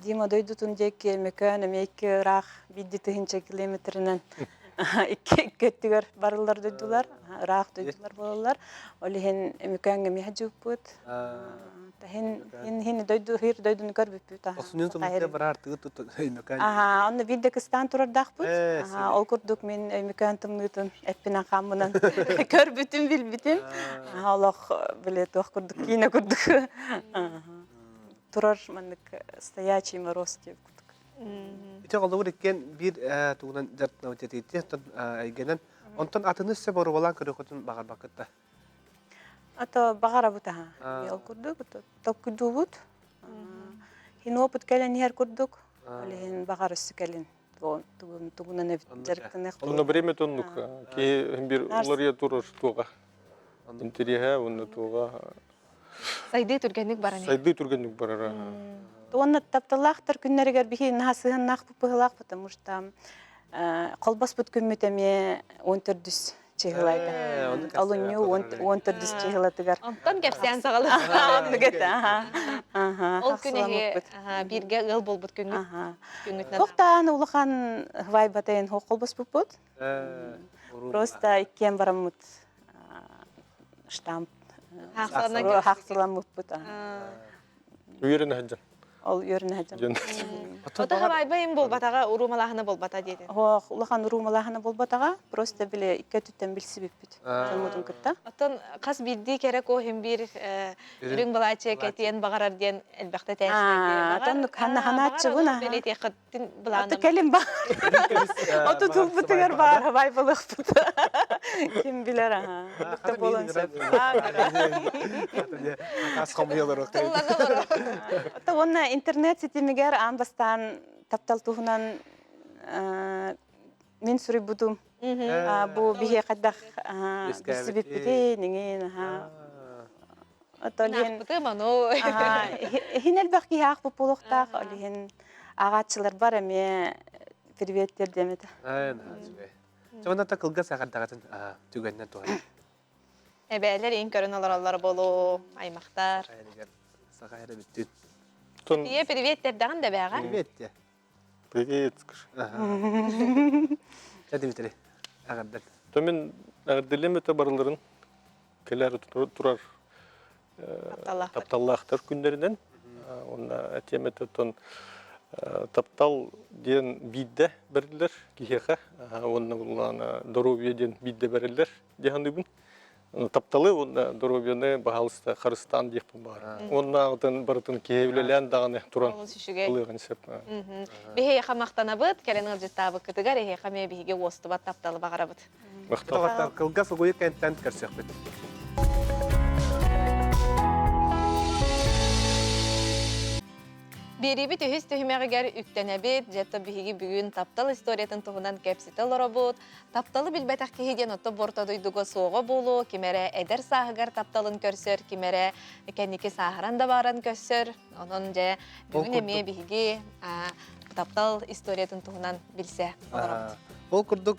Дима дойдутун диэки Мөкөөн эмиэ икки ыраах биирдии тыһыынча километрынан икки икки өттүгэр барыллар дойдулар, ыраах дойдулар буолаллар. Ол иһин Мөкөөҥҥө эмиэ сылдьыбыппыт. Хин хин хин дойду хир дойдуну көрбүппүт. Осунун тылыгар барар тыгы тут Өймөкөөн. Аха, онно биир да кыстаан турардаахпыт. Аха, ол курдук мин Өймөкөөн тымныытын эппинэн хааммынан көрбүтүм, билбитим. Аха, олох били туох курдук киинэ курдук турар маннык стоячий мороз диэбит курдук. Ити холобур иккиэн биир тугунан дьарыктанабыт этиити, оттон эйгэнэн. Онтон атыны өссө боруобалаан көрүөххүтүн баҕарбаккыт да? Ато баҕарабыт аха. Ол курдук толкуйдуубут. Хин опыт кэлэн иһэр курдук. Ол иһин баҕар өссө кэлин тугунан эбит дьарыктаныах. Онно время оннук киһи бир уларыйа турар туоҕа. Интэриэһэ уонна туоҕа. Сайдыы түргэнник баран. Сайдыы түргэнник барара. Уонна тапталлаахтар күннэригэр биһи наһаа сыһыаннаах быһыылаах, потому что холбоспут күммүт эмиэ 14 чыһылайда. Олунньу 14 чыһылатыгар. Онтон кэпсээн саҕалаа. Оннук этэ. Ол күн эһи бииргэ ыал буолбут күҥҥүт. Күҥҥүтүнэн. Туохтаан улахан вайбатайын холбоспуппут. Просто иккиэн бараммыт штамп хахсыламмыппыт. Үөрэнэ сылдьан. Ол үөрэнэ сылдьан. Ото хабайба им буолбатаҕа, уруумалааһына буолбата диэтин. Оһох, улахан уруумалааһына буолбатаҕа, просто били икки өттүттэн билсибиппит дьоммутун кытта. Оттон хас биирдии кэрэ куоһун биир үрүҥ былаачыйа кэтиэн баҕарар диэн элбэхтэ тээччилэр. Оттон ханна ханааччыбын аха. Бэлиэтиэххитин былааным. Ото кэлин баар. Ото тылбытыгар баар хабай балыахпыт. Ким билэр аха. Та буолан сөп. Ас хомуйалар Ото уонна интернет ситимигэр аан бастаан таптал туһунан мин суруйбутум. Бу биһи хайдах билсибиппитин, иҥин, аха. Ото лиэн иһин элбэх киһи аахпыт буолуохтаах, ол иһин ааҕааччыларбар эмиэ привет тиэрдиэм этэ. Чонна та кылгас эҕэрдэҕитин түгэннэн туһанан. Эбээлэр иин көрөн олороллор болу, аймахтар. Саха эрэ бүттүн. Ийэ привет тердэҕин да бээҕэ. Привет те. Привет, скажи. Чэ Дмитрий, эҕэрдэл. То мин эҕэрдэлиэм этэ барыларын кэлэр турар тапталлаахтар күннэринэн уонна этиэм этэ оттон таптал диэн биирдэ бэриллэр киһиэхэ уонна буллаана доруобуйа диэн биирдэ бэриллэр дии саныыбын. Тапталы уонна доруобуйаны баһаалыста харыстаан диэхпин баҕар. Уоннааҕытын барытын киһи үлэлээн даҕаны туран ылыаҕын сөп. Биһиэхэ махтанабыт, кэлэн ыалдьыттаабыккытыгар эһиэхэ эмиэ биһиги уостубат тапталы баҕарабыт. Махтал. Кылгас угуйук кэнтэн көрсүөхпүт. Биэриибит үһүс түһүмэҕигэр үктэнэбит. Дьэ, биһиги бүгүн таптал историятын туһунан кэпсэтэ олоробут. Тапталы билбэтэх киһи диэн отто борто дойдуга суоҕа буолуо, ким эрэ эдэр сааһыгар тапталын көрсөр, ким эрэ кэнники сааһыран да баран көрсөр. Онон дьэ, бүгүн эмиэ биһиги таптал историятын туһунан билсэ олоробут. Ол курдук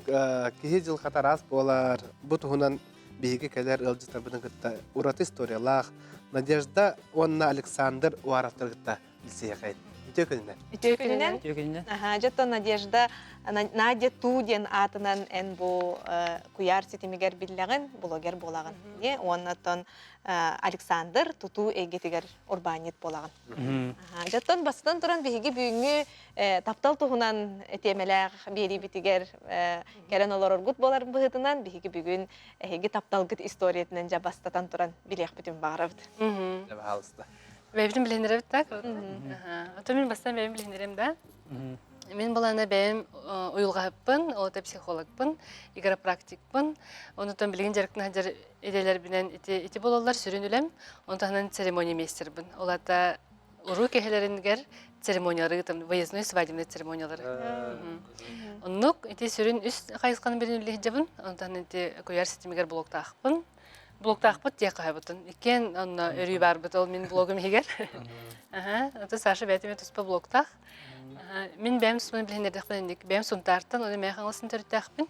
киһи дьылҕата араас буолар. Бу туһунан биһиги кэлэр ыалдьыттарбытын кытта ураты историялаах Надежда уонна Александр Уаровтары кытта билсиэхэйин. Үтүө күнүнэн. Үтүө күнүнэн. Үтүө күнүнэн. Аха, дьэ Надежда Надя Ту диэн аатынан эн бу куйаар ситимигэр биллэҕин, блогер буолаҕын. Уонна оттон Александр тутуу эйгэтигэр урбаанньыт буолаҕын. Дьэ бастатан туран биһиги бүгүҥҥү таптал туһунан тиэмэлээх биэриибитигэр кэлэн олороргут буолар быһыытынан биһиги бүгүн эһиги тапталгыт историятынан дьэ бастатан туран билиэхпитин баҕарабыт. Дьэ, баһаалыста. Бэйэбитин билиһиннэрэбит да? Ото мин бастаан бэйэм билиһиннэрем да. Мин балаана бэйэм уйулҕаһыппын, ол это психологпын, игропрактикпын. Онутан билигин дьарыктана сылдьар идэлэрбинэн ити ити буолаллар сүрүн үлэм. Онтон таһынан церемония мейстербин. Ол ата уруу кэһэлэринигэр церемониялары ыытам, выездной свадебный церемониялары. Оннук ити сүрүн үс хайысханы билин үлэһиджабын. Онтон ити куйаар ситимигэр блогтаахпын. Блогтаахпыт диэх хаһабытын. Иккиэн онно өрүү барбыт ол мин блогум иһигэр. Аха, ото Саша бэйэтиме туспа блогтаах. Мин бэйэм туспаны билиһиннэрдэхпин инник. Бэйэм Сунтаартан, оны мээ хаҥаласын төрүттээхпин.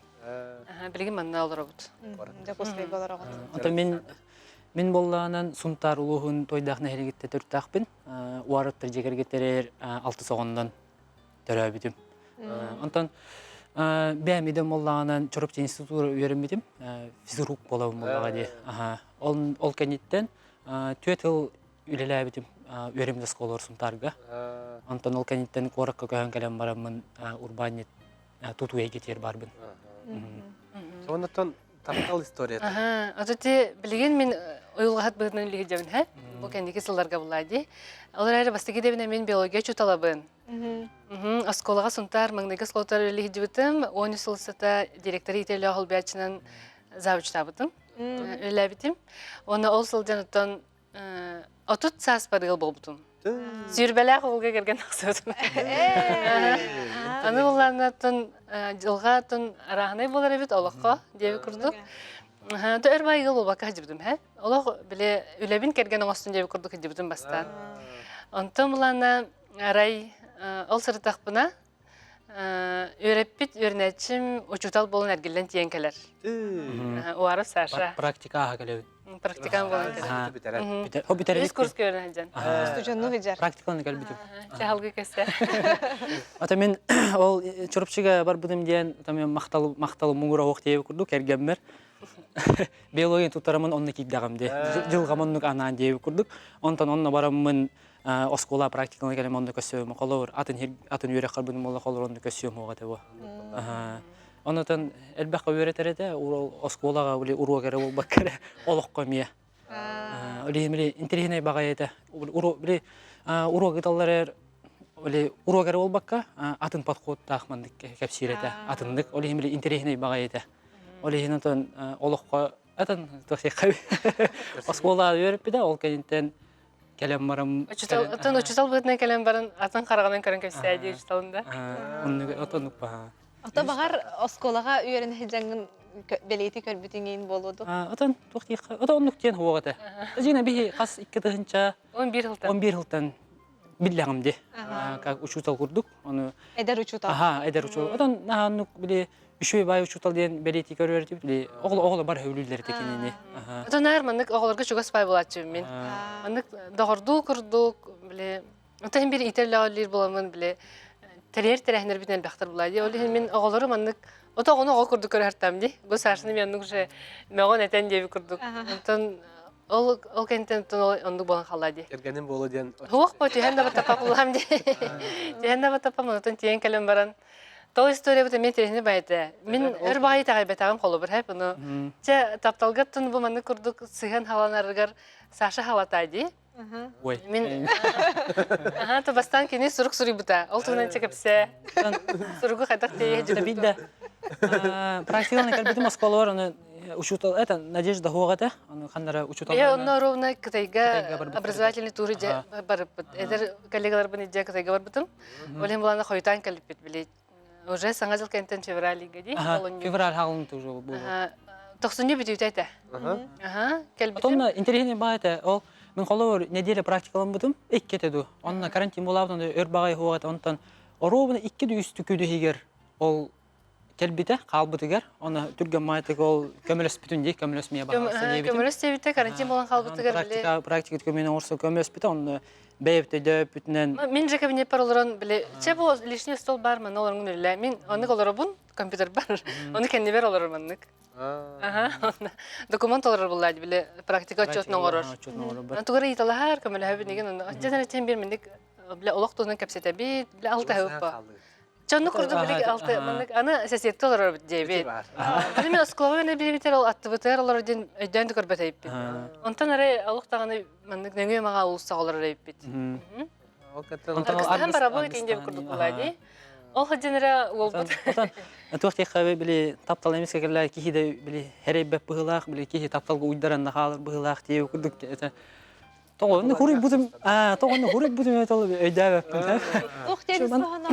Билигин манна олоробут. Дьокуускайга олороҕут. Ото мин Мин буоллаҕынан Сунтаар улууһун Туойдаах нэһилиэгиттэн төрүттээхпин. Уараттар дьиэ кэргэттэригэр алтыс оҕоннон төрөөбүтүм. Онтон бэйэм идэм буоллаҕынан Чурапчы институтугар үөрэммитим. Физрук буолабын буоллаҕа дии. Ол, ол кэнниттэн түөрт сыл үлэлээбитим үөрэммит оскуолалар Сунтаарга. Онтон ол кэнниттэн куоракка көһөн кэлэн бараммын урбаанньыт тутуу эйгэтигэр барбын. Оннуттан таптал историята. Аха, ото ти билигин мин уйулҕаһыт быһыытынан үлэһит һэ. Бу кэнники сылларга булаа дии. Ол эрээри бастакы идэбинэ мин биология учууталабын. Оскуолаҕа Сунтаар маҥнайгы оскуолатыгар үлэлиһдьибитим. 13 сыл устата директор иитэлээх холбооччунан завучтаабытым. Үлэлээбитим. Уонна ол сылдьан оттон 30 сааспар ыал буолбутум. Сүүрбэлээх уолга кэргэн тахсыбытым. Аны буллааннаттан дьылҕа арааһынай буолар эбит олоххо диэби курдук. То өр бай ыал буолбакка сылдьыбытым һэ. Олох били үлэбин кэргэн оҥостун диэби курдук сылдьыбытым бастаан. Онтон булаана арай ол сырытахпына Үөрэппит үөрэнээччим учуутал буолан эргиллэн тиийэн кэлэр. Уаров Саша. Практика ааһа кэлэбин. Практикан буолан кэлэр. О бүтэрэр. Үс курска үөрэнэ сылдьан. Устудьоннуу сылдьар. Практиканы кэлбитим. Чаһалгы кэсэ. Ата мин ол Чурапчыга барбытым диэн там махтал махтал муҥура оһох диэбит курдук кэргэммэр биология туттарамын онно киирдэҕим дии. Дьылҕам оннук анаан диэбит курдук. Онтон онно бараммын оскуола практикалана кэлэн онно көссүөм холобур атын атын үөрэх харбыным буолла холобур онно көссүөм уоҕа этэ бу онотон элбэххэ үөрэтэр этэ оскуолаҕа били уруок эрэ буолбакка эрэ олоххо эмиэ били интэриэһинэй баҕайы этэ били уруок ыыталлар эр били уруок эрэ буолбакка атын подходтаах маннык кэпсиир этэ атыннык ол иһин били интэриэһинэй баҕайы этэ ол иһин отон олоххо атын оскуолаҕа үөрэппитэ ол кэнниттэн кэлэн баран Учутал, отон учутал быһытынан кэлэн баран атын хараҕынан көрөн кэпсээ дии учуталын да. Оннук отоннук баһа. Ото баҕар оскуолаҕа үөрэнэ сылдьаҥҥын бэлиэтии көрбүтүҥ буолуо дуо? Отон туох диэххэ ото оннук диэн хуоҕа этэ. Дьиҥэ биһи хас 2 тыһынча 11 сылтан. 11 сылтан биллэҕим ди. Как учуутал курдук. Ону Эдэр учуутал. Аха, эдэр учуутал. Отон наһаа оннук били үчүгэй баай учуутал диэн бэлиэтии көрөр этибит. Били оҕоло оҕоло бар һөүлүүллэр этэ кинини. Отон аар маннык оҕолорго чугас баай буолааччыбын мин. Маннык доҕордуу курдук били Отон бир итерлэҕэллиир буоламмын били тэрийэр тэрээһиннэрбитин элбэхтэр булаа дии. Ол иһин мин оҕолору маннык ото оҕону оҕо курдук көрө сартаам дии. Бу Сашаны мен оннук уже мөҕөн этэн диэби курдук. Онтон ол ол кэнниттэн оттон ол оннук буолан хаалла дии. Кэргэним буолуо диэн Суох бо түһэн да батаппа буллам дии. Түһэн да батаппа онтон тиийэн кэлэн баран. Тол историябыт эмиэ тириһини байда. Мин өр баҕайы итэҕэйбэтэҕим холобур хэп ону. Чэ, тапталга тун бу маннык курдук сыһыан халанарыгар Саша халатай дии. Ой. Мин Аха, то бастаан кини сурук суруйбута. Ол туһунан чэ кэпсээ. Суругу хайдах тиэйэ Это бидда. Практиканы кэлбитим оскуолалар аны учутал это Надежда хуох этэ. Аны ханнара учутал. Бэйэ онно ровно Кытайга образовательный туры дьэ барыппыт. Эдэр коллегаларбын илдьэ Кытайга барбытым. Ол иһин булана хойутаан кэлиппит били. Уже саҥа жыл кэнтэн февраль ыйга дии. Февраль хаалын уже буолуо. Тохсунньу бүтүүтэ этэ. Аха, кэлбитим. Отонно интэриэһинэй баа этэ. Ол мин холобур неделя практикаламмытым икки этэ дуу. Онно карантин буолаабыт, онно өр баҕайы хуох этэ. Онтон оруобуна икки да үс түкүдүһигэр ол кэлбитэ, хаалбытыгар. Онно түргэн маайтык ол көмөлөспүтүн дии, көмөлөсмүйэ баҕаласа диэбитим. Көмөлөс диэбитэ, карантин буолан хаалбытыгар Практика, практика көмөнү оҥорсо көмөлөспүтэ, онно бэйэбит өйдөөппүтүнэн Мин же кабинеппар олорон, били, чэ бу лишний стол бар, манна олорон үлэлээ. Мин оннук олоробун, компьютер бар. Ону кэннибэр олорор маннык. Аха, документ олорор буллаады, били, практика отчетун оҥорор. Тугара ыйыталаһар, көмөлөһөбүн деген, онно отчетун этен бир минник, бile олох туһунан кэпсэтэбит, бile алтаһыппа. Чонну курдук билик алты маннык аны сесетте олорор диэбит. Аны мен оскуолаҕа үөрэнэ билибитэр ол аттыбытыгар олорор диэн өйдөөн да көрбөт эбиппит. Онтон эрэ олох даҕаны маннык нөҥүө маҕа уулуссаҕа олорор эбиппит. Аргыстаһан барабыт иин диэн курдук буолаа дии. Ол сылдьан эрэ уолбут. Отон туох диэххэ били таптал эмискэ кэллэ киһи да били хэрэйбэт быһыылаах, били киһи тапталга уйдаран да хаалар быһыылаах диэбит курдук это Тоҕо хуруйбутум аа тоҕо хуруйбутум этол өйдөөбөппүн. Туох диэн соһоно?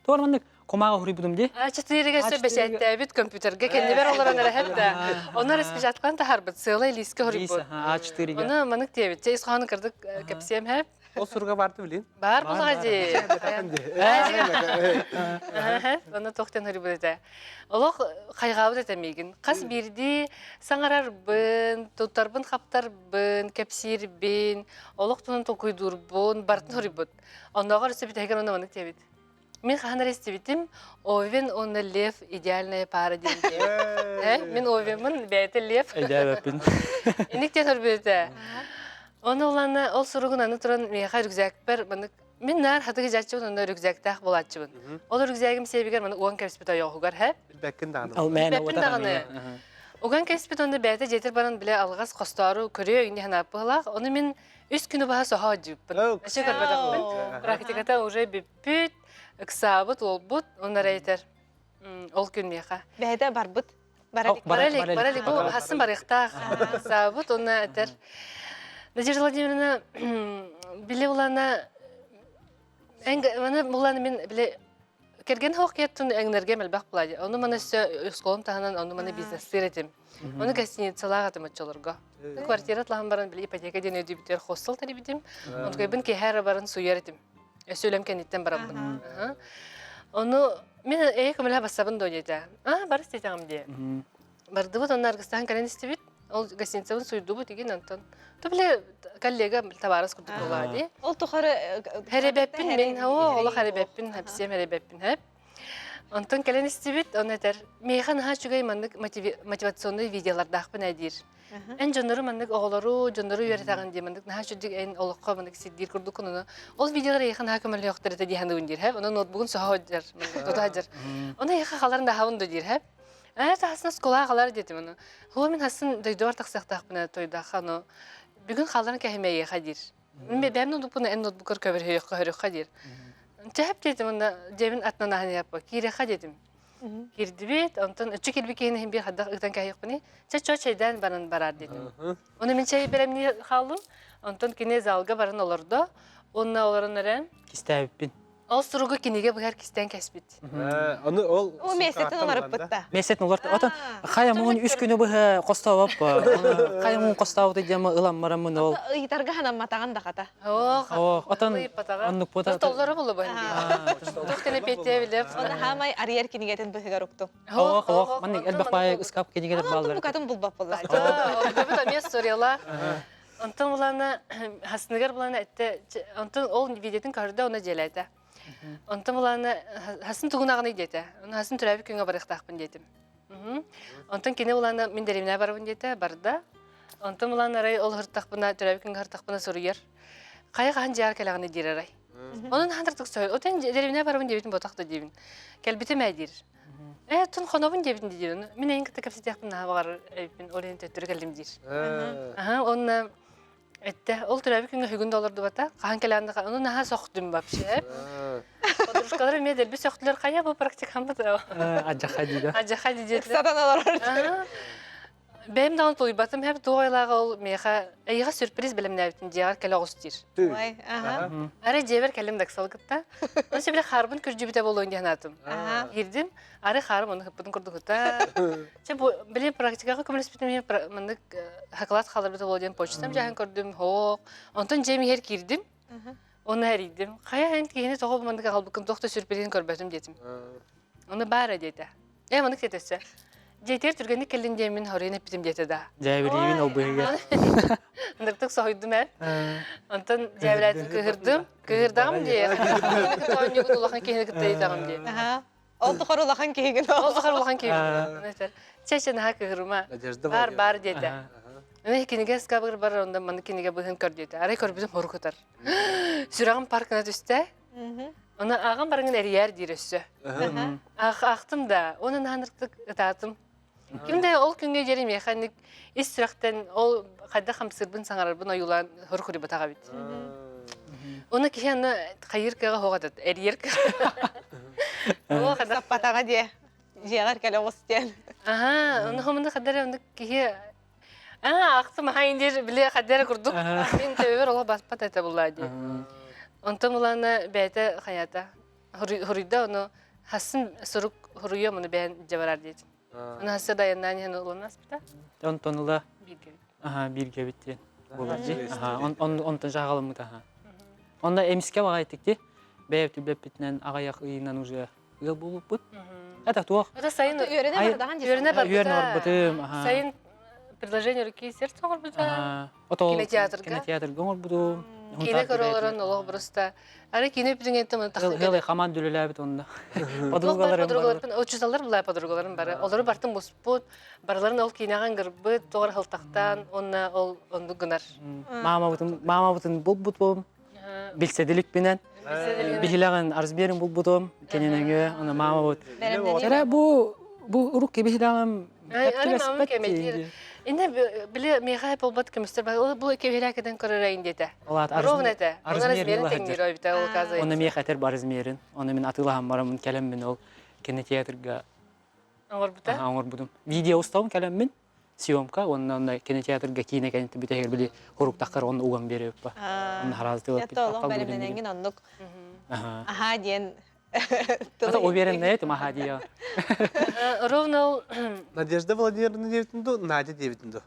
Туор маннык кумааҕы хуруйбутум дии. А4-ге сөп бэчээттээбит компьютерга кэннибэр олорон эрэһэт да. Ону распечаткан таһарбыт, сыалай лиискэ хоруйбут. А4-ге. Ону маннык диэбит. Чэ ис хоһоонун кырдык кэпсиэм һэ. Ол суруга барды билин. Бар булаҕа дии. Ону туох диэн хоруйбут этэ. Олох хайҕаабыт этэ миигин. Хас биирдии саҥарарбын, туттарбын-хаптарбын, кэпсиирбин, олох туһунан толкуйдуурбун барытын хоруйбут. Оннооҕор өссө бүтэһигэр онно маннык диэбит. Мин хаһан эрэ истибитим, Овен уонна Лев идеальная пара диэн диэбит. Э, мин Овенмын, бэйэтэ Лев. Өйдөөбөппүн. Инник диэн көрбүтэ. Ону улаана ол суругун аны туран миэхэ рюкзакпар маннык Мин наар хатыгы дьааччыбын онно рюкзактаах буолааччыбын. Ол рюкзагым сиэбигэр маны уган кэбиспит ойоҕугар һэ. Билбэккин даҕаны. Ол мээнэ Билбэппин даҕаны. Уган кэбиспит онно бэйэтэ дьиэтэр баран билэ алҕас хостоору көрүө инни санааппыһылаах. Ону мин үс күнү баһа соһо дьыыппын. Өссө көрбөтөхпүн. Практиката уже бүппүт, ыксаабыт, уолбут, онно эрэ этэр. Ол күн миэхэ. Бэйэтэ барбыт. Бара илик, бара илик. Бу хасын барыахтаах. Ыксаабыт, онно этэр. Надежда Владимировна, били улана маны булан мин били кэргэн хоох киэттун эҥнэргэ мэлбэх була Ону маны өссө оскуолам таһынан ону маны бизнестиир этим. Ону гостиницалаах этим оччолорго. Квартира атлаһан баран били ипотека диэн өйдүүбүтүгэр хостел тэрийбитим. Онтукайбын киэһэ эрэ баран суйар этим. Өссө үлэм кэнниттэн бараммын. Ону мин эйэ көмөлөһө бассабын дуо диэтэ. Аа, барыс диэтэҕим дии. Бардыбыт, онно аргыстаан кэлэн истибит. Ол гостиницабын суйдубут игин онтон. То бile коллега табаарыс курдук буолаа дии. Ол тухары Хэрэбэппин мин, оо, олох хэрэбэппин, хэпсиэм хэрэбэппин, хэп. Онтон кэлэн истибит, оны этэр, миэхэ наһаа үчүгэй маннык мотивационный видеолардаахпын ээ диир. Эн дьоннору маннык оҕолору, дьоннору үөрэтэҕин дии, маннык наһаа үчүгэй эн олоххо маннык сирдиир курдук ону. Ол видеолар эйиэхэ наһаа көмөлөһүөхтэр этэ дии саныыбын диир, хэп. Ону ноутбугун соһо сылдьар, маннык тута сылдьар. Ону эйиэхэ халарын да аһабын да диир, хэп. Ээ, хаһысына оскуолаҕа халар диэтим ону. Хуо мин хасын дойдубар тахсыахтаахпына тойдоохха ону бүгүн халлан кэһимэ эйиэхэ диир. Мин бэйэм ноутбукпун эн ноутбуккар көбөрүһүөххэ көрүөххэ диир. Чэһэп диэтим онно дьиэбин атынан аһан иһэппэ киириэххэ диэтим. Киирдибит, онтон өччү киирбит киһини иһин биир хайдах ыытан кэһиэхпиний? Чэ чо чэйдээн баран бараар диэтим. Ону мин чэй бэлэмнии хааллым. Онтон кини залга баран олордо. Уонна олорон эрэн Кистээбиппин. Ол суругу кинигэ быһар кистээн кэспит. Ону ол О, миэстэтин уларыппыт да. Миэстэтин уларыт. Отон хайа муҥун үс күнү быһа хостообоп. Хайа муҥун хостообут диэм ыламмараммын ол. Ыйытарга ханамматаҕын да хата. Ох, отон оннук буота. Толлоро боло бу. Туох тene петте билеп. Оны хаамай арыйар кинигэтин быһыгар уктум. Ох, ох, маннык элбэх баай ыскап кинигелер бааллар. Букатын булбап болла. Онтубут эмиэ историяла. Онтон булана хасныгар булана этте онтон ол видеотын көрдө оны дьиэлээтэ. Онтон булана хасын тугунаҕыный диэтэ. Оны хасын төрөөбүт күҥҥэ барыахтаахпын диэтим. Онтон кини булана мин дэриэбинэ барабын диэтэ, барда. Онтон булан арай ол хыртахпына төрөөбүт күҥҥэ хыртахпына суруйар. Хайа хаһан дьиэҕэр кэлэҕиний диир арай. Онон хантырдык сөй. Отен деревня барабын диэбитин ботах да диибин. Кэлбитим ээ диир. Ээ, тун хонобун диэбитин диир. Мин эйин кытта кэпсэтиэхпин наһаа баҕар эбиппин, ол иһин төттөрү кэллим диир. Аха, онно Этте, ол төрөөбүт күҥҥэ бүгүн да олордубата. Хаһан кэлээн да ону наһаа сөхтүм вообще. Подружкалар эмиэ дэлби сөхтүлэр. Хайа бу практикаммыт? Адьаха диде. Адьаха диде. Сатан олорор. Бэйэм даҕаны тулуйбатым һэп туох айылааҕа ол миэхэ эйиэхэ сюрприз бэлэмнээбитин дьиэҕэр кэлэ оҕус диир. Ой, аха. Арай дьиэбэр кэллим даксал кытта. Оны сөбүлэ хаарбын күрдьүбүтэ буолуон диэн санаатым. Киирдим, Ары хаарым ону хыппытын курдук ыта. Чэ, бу били практикаҕа көмөлөспүтүм иһин маннык хакылаат хааларбыта буолуо диэн почтам дьаһан көрдүм, хоок. Онтон дьиэм иһэр киирдим. Оны эрийдим. Хайа эн киһини тоҕо бу маннык аҕалбыккын туох да сюрпризин көрбөтүм диэтим. Оны баара диэтэ. Ээ маннык диэтэссе. Дьиэтигэр түргэнник кэллин диэммин хоруйун эппитим диэтэ да. Дьээбириибин ол быһыгар. Ындыртык соһуйдум ээ. Онтон дьээбилээтин кыыһырдым. Кыыһырдаҕым дии. Оонньуугут улахан киһини кытта ыйытаҕым дии. Ол тухары улахан киһигин. Ол тухары улахан киһигин. Чэ, чэ, наһаа кыыһырыма. Бар, бар диэтэ. Аны кинигэ ыскаабыгар барар, онно маннык кинигэ быһын көр диэтэ. Арай көрбүтүм хорук ытар. Сүрэҕим паркына түстэ. Оны ааҕан барыҥын эрийээр диир өссө. Аахтым да, оны наһаныртык ытаатым. Ким да ол күҥҥэ диэри миэхэ инник ис сүрэхтэн ол хайдах хамсыырбын саҥарарбын ойуулаан хор-хурибатах эбит. Оны киһи аны хайыыр кыаҕа суох этэ, эрийэр кыаҕа. Саппатаҕа диэ, дьиэҕэр кэлэ оҕус диэн. Аха, оны хомуну хаддар оннук киһи Аа, ахтым аһайын диир били хаддара курдук. Мин төбөбөр олох баспат этэ буллаа дии. Онтон булаана бэйэтэ хайата хоруйда ону хассын сурук хоруйуом ону бэйэн дьэ барар диэтим. Ону хасса дайаннаан иһэн улан аспыта. Онтон ыла Бииргэ. Аха, бииргэ эбит диэн буолар дии. Аха, онтон жаҕаламмыт аха. Онно эмискэ баҕайтык ди бэйэбит билбэппитинэн аҕыйах ыйынан уже ыал буолбуппут. Это туох? Это сайын Үөрэнэ бардаҕын дии. Үөрэнэ барбыта. Үөрэнэ барбытым. Аха. Сайын предложение руки и сердце оҥорбута. Ото Кинотеатрга. Кинотеатрга оҥорбутум. Киинэ көрө олорон олох просто. Ары киинэ бүтүнгэнтэн маны тахсан Ыал команда үлэлээбит онно. Подругаларым подругаларым учууталлар булаа подругаларым бары. Олору бартын буспут, барыларын ол киинэҕэ ыҥырбыт, тоҕор халтахтаан, онна ол оннук гынар. Мамабытын мамабытын булбутум. Билседиликпинен. Биһилэҕин арзберин булбутум. Кененеңе, ана мамабыт. Эрэ бу бу урук биһилэҕим Ары мамам кэмэтир. Инне били миэхэ болбат көмүстэр бар. Бу кэбиһэрээкеден көрөрөйүн диэтэ. Ровно этэ. Онон размерин тэҥниир ойбута ол оказывается. Оны миэхэ этэр бар размерин. Оны мин атыылаһан бараммын кэлэммин ол кинотеатрга оҥорбута. Оҥорбутум. Видео устабын кэлэммин съемка уонна онно кинотеатрга киинэ кэнниттэн бүтэһигэр били хоруктаххар онно уган биэрэбиппа. Онно хараастылар. Это олох бэлэмнэнэҥин оннук. Аха диэн Это уверенная этим аха диye. Ровно ол Надежда Владимировна диэбитин ду, Надя диэбитин ду.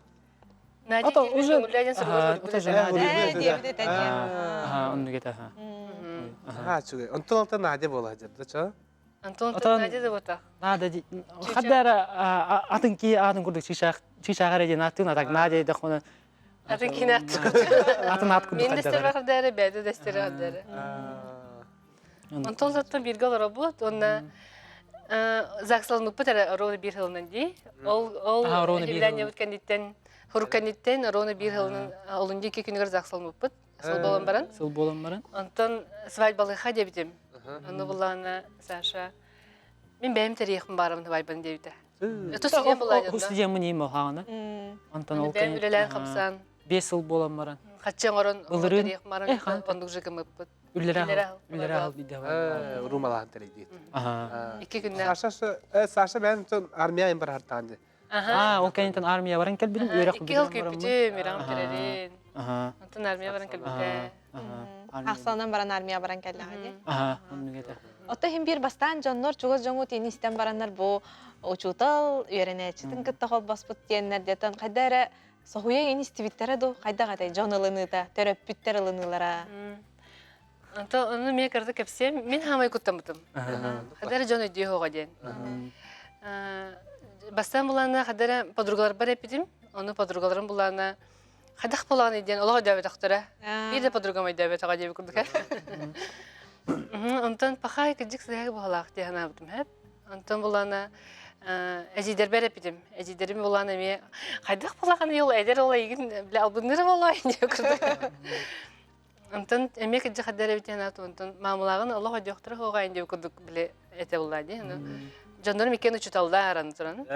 Надя Ото уже көҥүллээн уже Надя. Аха, оннук это аха. Аха, үчүгэй. Онтон алта Надя буола сылдьар, ча? Антон Надя да бота. Надя хаддара атын ки атын курдук чыычаах чыычаах эрэ диэн аттыын атак Надя дохуна Атын кини ат. Атын ат курдук. Мин дэстер бахардары, бэйдэ дэстер бахардары. Онтон заттан бииргэ олоробут уонна ЗАГС-ланмыппыт эрэ ровно биир сылынан дии. Ол ол объявлениебыт кэнниттэн хорук кэнниттэн ровно биир сылынан олунньу икки күнүгэр ЗАГС-ламмыппыт. Сыл буолан баран. Сыл буолан баран. Онтон свадьбалыха диэбитим. Ону буллаҕына Саша мин бэйэм тэриэхпин баарабын свадьбаны диэбитэ. Это студент была да? Студеммын иим хаана. Онтон ол бэйэм үлэлээн хамсаан. Биэс сыл буолан баран. Хаччы оҥорон тэриэх баран оннук же гыммыппыт. Үллэрэ үллэрэ биде. Румалаан тэрийдит. Икки күннэ. Саша Саша бэйэн армия бар хартаан ди. Аа, ол кэнниттэн армия баран кэлбитим, үөрэх Икки сыл күүппүтүм, үөрэҕим бүтэрэрин. Онтон армия баран кэлбитэ. Ахсанан баран армия баран кэллэҕэ дии. Аха, оннук этэ. Отто иһин биир бастаан дьоннор чугас дьоҥу тиини истэн бараннар бу учуутал үөрэнээччитин кытта холбоспут диэннэр диэтэн хайда эрэ соһуйа ин истибиттэрэ дуу хайдах этэй дьон ылыныыта төрөппүттэр ылыныылара Онто ону эмиэ кырдык кэпсиэм. Мин хаамай куттаммытым. Хада эрэ дьон өйдүө суоҕа диэн. Бастаан булаана хада эрэ подругаларбар эппитим. Ону подругаларым булаана хайдах буолаҕыный диэн олох өйдөөбөтөхтөрө. Биир да подругам өйдөөбөтөҕө диэбит курдук. Онтон пахай кырдьык сыһыак буолаах дии санаабытым һэп. Онтон булаана эдьиийдэрбэр эппитим. Эдьиийдэрим булаана эмиэ хайдах буолаҕыный ол эдэр ол эйигин бile албынныыр буолуой диэн курдук. Онтон эмиэ кырдьык хаддар эбит диэн аат онтон маамылааҕын олох өйдүөхтэрэ суоҕа диэн курдук били этэ булла дии. Дьоннорум иккиэн учууталлар аны туран.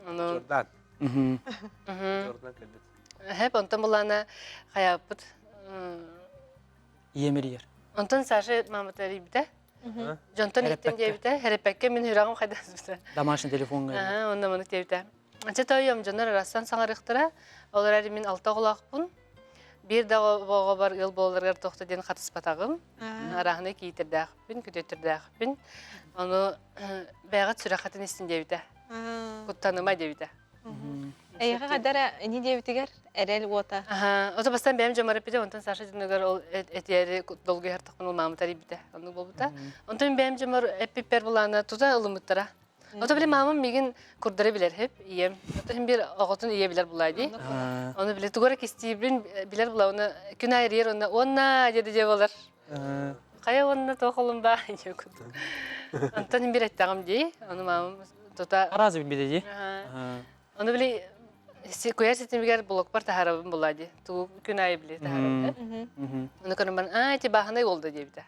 Ону Жордан. Жордан кэлбит. Хэп онтон булаана хайааппыт. Ийэм эрийэр. Онтон Саша маамата эрийбитэ. Дьонтон иһиттэн диэбитэ. Хэрэппэккэ мин сүрэҕим хайдасбыта. Домашний телефоҥҥа. Онно маны диэбитэ. Ача тойом дьоннор арассан саҥарыахтара. Ол эрээри мин алта оҕолоохпун. Биир да оҕобор ыал буоларыгар тохто диэн хатыспатаҕым. Арааһынай киитэрдээхпин, күтүөттэрдээхпин. Ону бэйэҕит сүрэххитин истин диэбитэ. Куттаныма диэбитэ. Эйиэхэ хадара ини диэбитигэр эрэл уота. Ото бастан бэйэм дьоммор эппитим, онтон Саша дьонугар ол этиэри долгуйар тахпын ол маамыта эрийбитэ. Оннук буолбута. Онтон бэйэм дьоммор эппиппэр булаана тута ылыммыттара. Ото били маамам миигин курдары билэр хэп ийэм. Ото хим бир оҕотун ийэ билэр булаа дии. Ону били тугу эрэ кистиирбин билэр була оны күн аайы эрийэр онно уонна диэди дьэ болар. Хайа уонна туох олум баа диэ курдук. Онтон бир эттэҕим дии. Ону маамам тута Араас билбитэ дии. Ону били куйаар ситимигэр блокпар таһаарабын булаа дии. Тугу күн аайы били таһаарабын. Ону көрөн баран, аа, ити бааһынай уолда диэбитэ.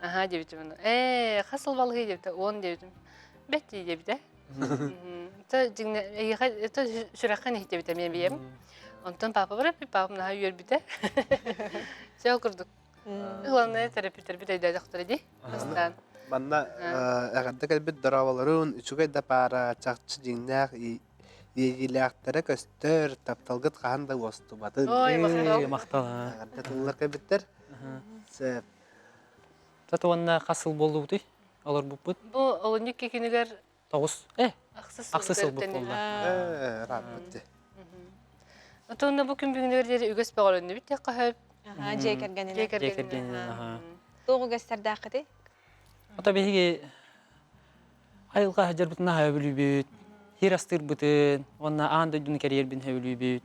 Аха диэбитим ону. Ээ, хас сыл балыһыы диэбитэ, уон диэбитим. Бэт дии диэбитэ. Это дьиҥнэ эйиэхэ это сүрэххин иһиттибит эмиэ биэм. Онтон папа бар эппит, папам наһаа үөрбүтэ. Все курдук. Главное, терапевтэрбит өйдөөтөхтөрө дии. Бастаан. Манна эҕэрдэ кэлбит дорооболорун үчүгэй да паара чахчы дьиҥнээх иэйиилээхтэрэ көстөр, тапталгыт хаһан да уостубатын. Ой, махтал. Махтал. Эҕэрдэ тыллар кэлбиттэр. Сөп. Тат уонна хас сыл буоллубутуй? Олорбуппут. Бу олунньу күнүгэр Тоҕус. Э, ахсыс сылбыт буолла. Э, ырааппыт дии. Отонно бу күн бүгүнүгэр диэри үгэс бөҕөлөннүбүт диэххэ сөп. Аха, дьиэ кэргэнинэн. Дьиэ Дьиэ кэргэнинэн, аха. Туох үгэстэрдээххитий? Ото биһиги айылҕа сылдьарбытын наһаа сөбүлүүбүт, сир астыырбытын уонна аан дойдуну кэрийэрбин сөбүлүүбүт.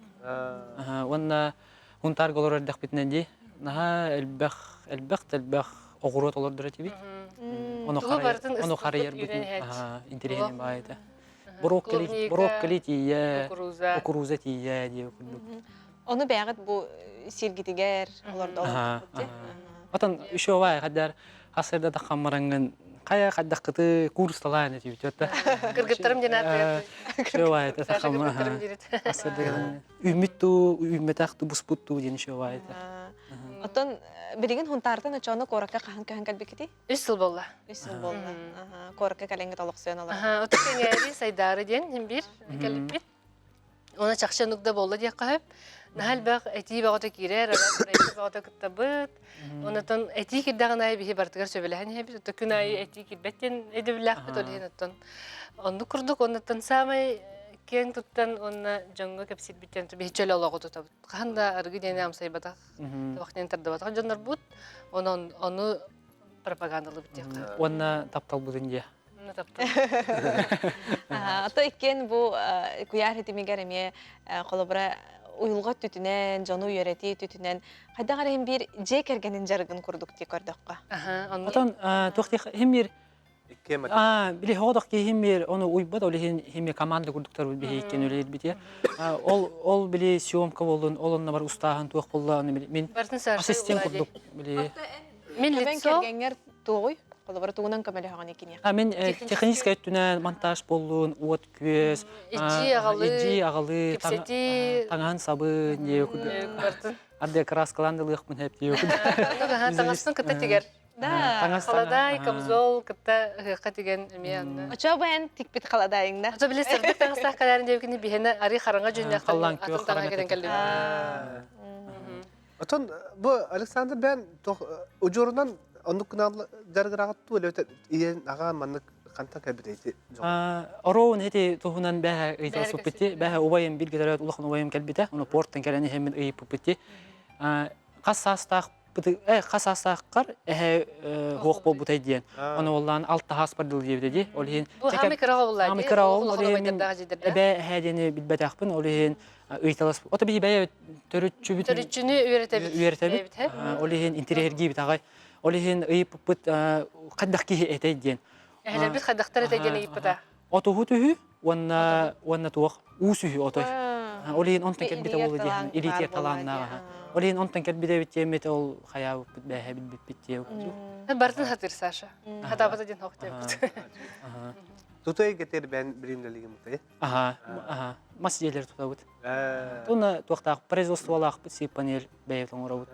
Уонна Һунтаарга олорор эрдэхпитинэ дии, наһаа элбэх, элбэх да элбэх оҕуруот олордор этибит. Ону Тугу барытын ону ыстыппыт харайарбытын үүнэн иһээччи. интэриэһинэй баҕайы этэ. Брокколи, Клубника, брокколи тиийэ, кукуруза. кукуруза тиийэ диye курдук. Ону бэйэҕит бу сиргитигэр олордо олордоххут дии. Отон еще баай хаддар хасырда да хаммараңгын хайа хайдахкыты курсталаан этибит өттө. Кыргыттарым диэн ааттыыр. Еще баай это Саша хамма. кыргыттарым диир Хасырда үүммүт туу, үүммэтэх туу, буспут туу диэн еще баай это. Оттон билигин Хунтаартан очоону куоракка хаһан көһөн кэлбиккитий? Үс сыл буолла. Үс сыл буолла. Куоракка кэлэҥҥит олохсуйан олорор. Оту кэҥээри сайдаары диэн бир кэлиппит. Оны чахчы оннук да буолла диэххэ сөп. Наһаа элбэх этии бөҕөтө киирэр, араас проект бөҕөтө кыттабыт. Онтон этии киирдэҕин аайы биһи барытыгар сөбүлэһэн иһэбит. Оттон күн аайы этии киирбэт диэн өйдөбүллээхпит ол иһин оттон оннук курдук оннуттан саамай киэҥ туттан уонна дьоҥҥо кэпсиирбиттэн биһи чөл олоҕу тутабыт. Хаһан да арыгы диэни амсайбатах, табах диэни тардыбатах дьоннорбут. Онон ону пропагандалыыбыт диэххэ. Уонна тапталбытын диэ. Ото иккиэн бу куйаар ситимигэр эмиэ холобура уйулҕа өттүтүнэн, дьону үөрэтии өттүтүнэн хайдах эрэ иһин биир дьиэ кэргэнин дьарыгын курдук дии көрдөххө. Отон туох диэх иһин биир били хоҕодох киһи иһин биир ону уйбат ол иһин иһин биир команда курдуктар биһи иккиэн үлэлиирбит ол ол били съемка буоллун ол онно бар устааһын туох буолла ону мин ассистент курдук били Мин лицо кэргэҥҥэр туоҕуй? Холобура тугунан көмөлөһөҕүн киниэхэ? А мин техническэй өттүнэн монтаж буоллун, уот күөс, иччи аҕалы, иччи аҕалы, кэпсэтии, таҥаһын сабы, диэ бартын. Ардыга краскалаан да ылыахпын сөп диэ Таҥаспын кытта тигэр. Да. Халадаай, камзол кытта ыһыахха тигэн эмиэ анна. Очо бу эн тикпит халадаайыҥна. Ото били сырдык таҥастаах кэлээрин диэбикини биһиэнэ арыы хараҥа дьүннээх Халлаан атын күөх таҥаһа хараҥа кэлэн кэллибит. Отон бу Александр бэйэн туох удьуорунан оннук гына дьарыгыраҕыт дуу или ийэн аҕа маннык хантан кэлбит эти Ороун эти туһунан бэһэ ыйыталаспыппыти, бэһэ убайым бирге төрөөт улахан убайым кэлбитэ, ону порттан кэлэн иһэммин ыйыппыппыти. Хас саастаах хас саастааххар эһэ хуох буолбутай диэн. Ону оллаан алта хааспар дыл диэбитэ дии. Ол иһин Бу хаамый кыраҕа буллаа Хаамый кыраҕа ол иһин эбээ эһээ диэни билбэтэхпин, ол иһин ыйталас ото биһи бэйэ төрүччүбүт төрүччүнү үөрэтэбит үөрэтэбит ол иһин интэриэһиргиибит аҕай ол иһин ыйыппыппыт хайдах киһи этэй диэн эһэлэрбит хайдахтар этэй диэн ыйыппыта отуһу түһү уонна уонна туох уу сүһү отой ол иһин онтон кэлбитэ буолла диэн илиитигэр талааннааҕа. Ол иһин онтон кэлбит тиэммит ол хайаабыппыт бээһэ билбиппит диэ курдук. Бартын хатыр Саша. Хатаабата диэн хоох диэбит. Туту эйгэтер бэн билимнелигим утай. Аха, аха. Мас дьиэлэр тутабыт. Туна туохтаах производстволаахпыт сип панель бэйэбит оҥоробут.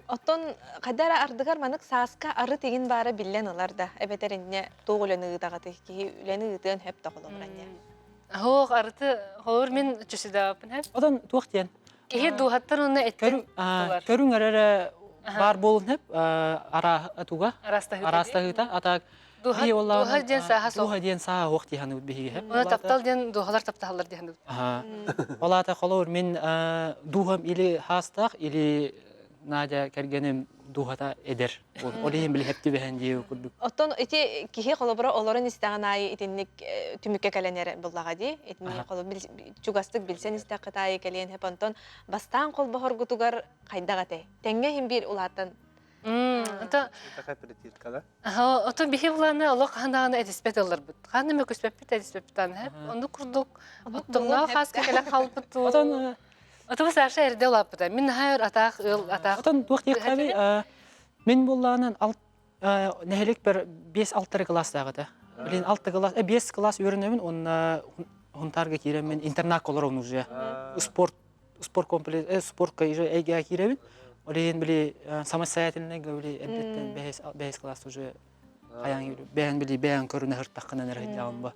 Оттон хайда эрэ ардыгар манык сааска ары тигин баара биллэн ылар да, эбэтэр инньэ туох үлэни ыытаҕытый? Киһи үлэни ыытыан сөп да холобура инньэ. Хоох арыты холобур мин чүсүдааппын хэп. Отон туох диэн? Киһи дууһаттан уонна эттэн Көрүҥ эрэ баар буолун сөп туга араастаһыыта атаак Дууһа диэн сааһа суох. Дууһа диэн сааһа суох дии саныыбыт биһиги. Уонна таптал диэн дууһалар таптаһаллар дии саныыбыт. Ол аата холобур мин дууһам или хаастаах, или Надя кэргэним дууһата эдэр. Ол иһин били хэп түбэһэн дии курдук. Оттон ити киһи холобура олорон истэҕин аайы итинник түмүккэ кэлэн эрэ буллаҕа дии. Итини холобур чугастык билсэн истэххит аайы кэлиэн хэп. Онтон бастаан холбоһоргутугар хайдах этэй? Тэҥҥэ иһин биир улаатан Ото Ото биһи булааны олох ханааны этиспэт ылларбыт. Хааны мөкүспэппит этиспэппит аны. Онну курдук оттомноох хааска кэлэн хаалбыт. Отон Оту Саша эрдэ улааппыта. Мин наһаа атаах ыл атаах. Отон туох диэххэ мин буллаанан нэһилик бір 5-6 класстааҕы этэ. Блин, 6 класс, 5 класс үөрэнэбин, уонна Хунтаарга киирэммин интернат олоробун уже. Спорт спорт комплекс спортка уже эйгэҕэ киирэбин. Ол иһин били самостоятельный били эрдэттэн бэһис класс уже хайаан бэйэн били бэйэн көрүнэ сыртаххынан эрэ сылдьаҕын ба.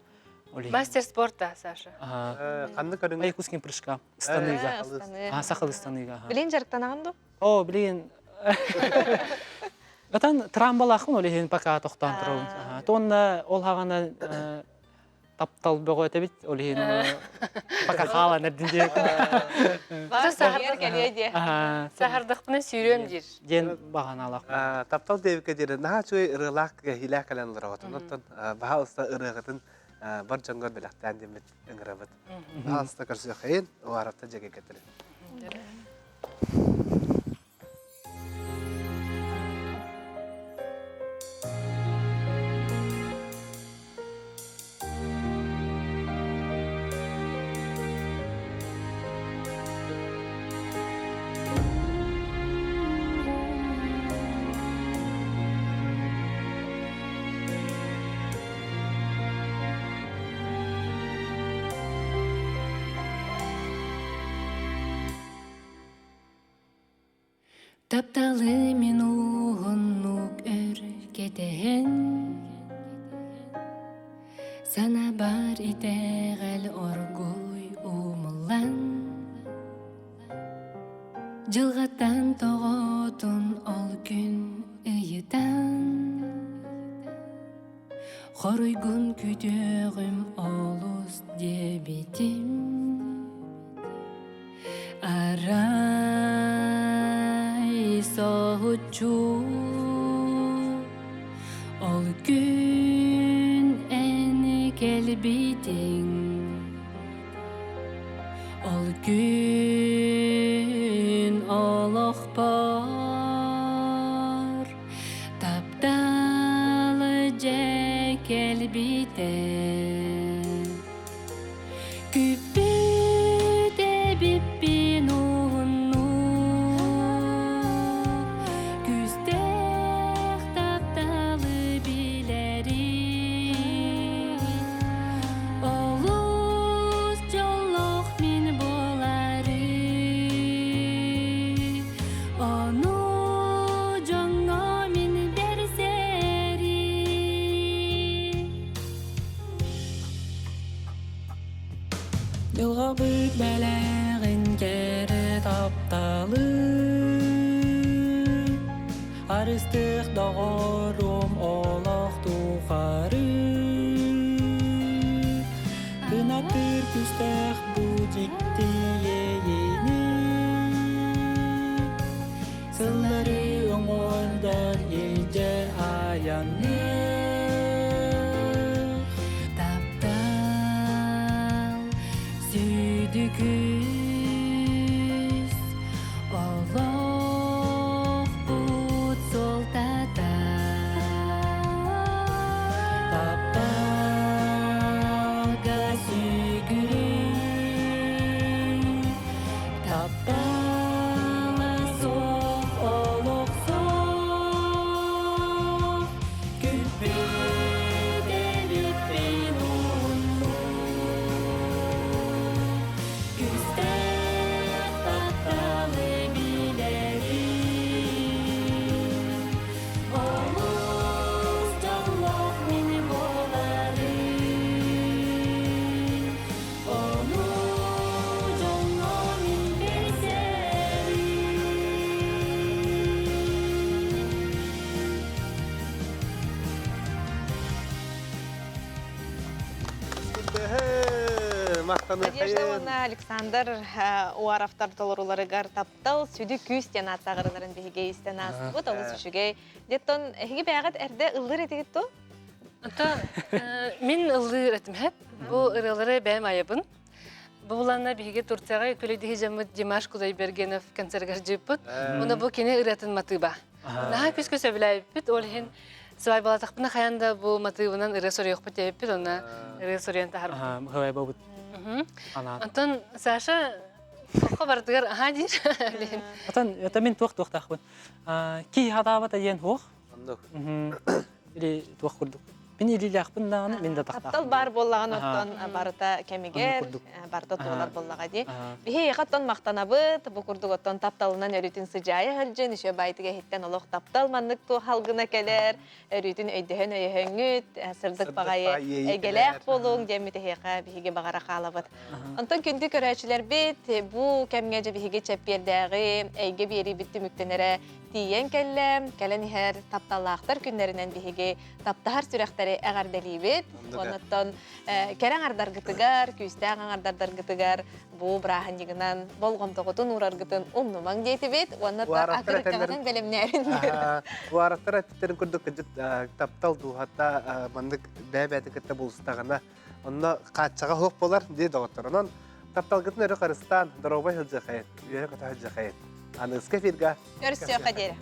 Мастер спорта, Саша. Ханнык көрүҥ? Якутским прыжкам. Ыстаныыга. Сахал ыстаныыга. Билин дьарыктанаҕын ду? О, билин Атан трамбалаахпын ол иһин пока тохтоон турабын. Туонна ол хаҕана таптал бөҕө этэбит, ол иһин пока хаалан эрдин диэн. Саһардахпына сүүрүөм диир. Диэн баҕанаалаах. Таптал диэбиккэ диэри наһаа үчүгэй ырыалаах кэһиилээх кэлэн олороҕут. Онтон баһаалыста ырыаҕытын бар дьоҥҥор бэлэхтээн диэммит ыҥырабыт. Баһаалыста көрсүөххэйин, уһаарапта дьэгэ кэтэрин. Тапталы мин уһуннук өр кэтэһэн Санаабар итэҕэл оргуй умуллан Дьылҕаттан тоҕотун ол күн ыйытан Хоруйгун күтүөҕүм олус диэбитим Арай соһуччу ол күн эн кэлбитиҥ Ол күн олохпор тапталы дьэ кэлбитэ Күппүт эбиппин уһуннук Күүстээх тапталы билэрим Олус дьоллоох мин буоларым Ону дьоҥҥо мин бэрсэрим Дьылҕабыт бэлэҕин кэрэ тапталы Арыстыах доҕорум олох тухары Кынаттыыр күүстээх бу дьикти иэйиини Сыллары оҥордор илдьэ айанныах Таптал сүдү күүс олохпут суолтата. Надежда уонна Александр Уаровтар толоруларыгар таптал сүдү күүс диэн ааттааҕырыларын биһиги истэн ааспыт олус үчүгэй. Деттон эһиги бэйэҕит эрдэ ыллыыр этигит ту? Ото мин ыллыыр этим хэп. Бу ырыалары бэйэм айабын. Бу буланна биһиги Турцияҕа күлэдиһи дьаммыт Димаш Кудайбергенов концергар жыыппыт. Уна бу кини ырыатын матыыба. Наһаа күскө сөбүлээбиппит. Ол иһин свайбалатахпына хайан да бу матыыбынан ырыа соруйуохпут диэбиппит. Онно ырыа соруйан таһарбыт. Хавайбабыт. Онтон Саша Тоххо барытыгар аһаа диир. Отон это мин туох туохтаахпын. Ки хатаабата диэн хуох. Оннук. Или туох курдук. Мин илиилээхпин даҕаны, мин да тахтаахпын. Таптал баар буоллаҕын оттон барыта кэмигэр, барыта туолар буоллаҕа дии. Биһи оттон махтанабыт, бу курдук оттон тапталынан өрүүтүн сыдьаайа сылдьын, үчүгэй баайтыга иһиттэн олох таптал маннык туох алгына кэлэр, өрүүтүн өйдөһөн өйөһөҥҥүт, сырдык баҕайы эйгэлээх буолуҥ диэммит эһиэхэ биһиги баҕара хаалабыт. Онтон күндү көрөөччүлэрбит, бу кэмҥэ дьэ биһиги чэппиэрдээҕи эйгэ биэриибит түмүктэнэрэ тиийэн кэллэ. Кэлэн иһэр тапталлаахтар күннэринэн биһиги таптаһар сүрэхтэри эҕэрдэлиибит. Оннуттан кэрэ аҥардаргытыгар, күүстээх аҥардардаргытыгар бу бырааһынньыгынан болҕомтоҕутун уураргытын умнумаҥ диэтибит. Уонна акырыккаҕытын бэлэмнээрин. Уараттар эппиттэрин курдук кыдьык таптал дууһата маннык бэйэ-бэйэтин кытта булустаҕына онно хааччаҕа суох буолар дии доҕоттор. Онон тапталгытын өрө харыстаан, доруобай сылдьыахайын, үөрэ-көтө сылдьыахайын. Аныгыскы эфирга Көрсүөххэ диэри.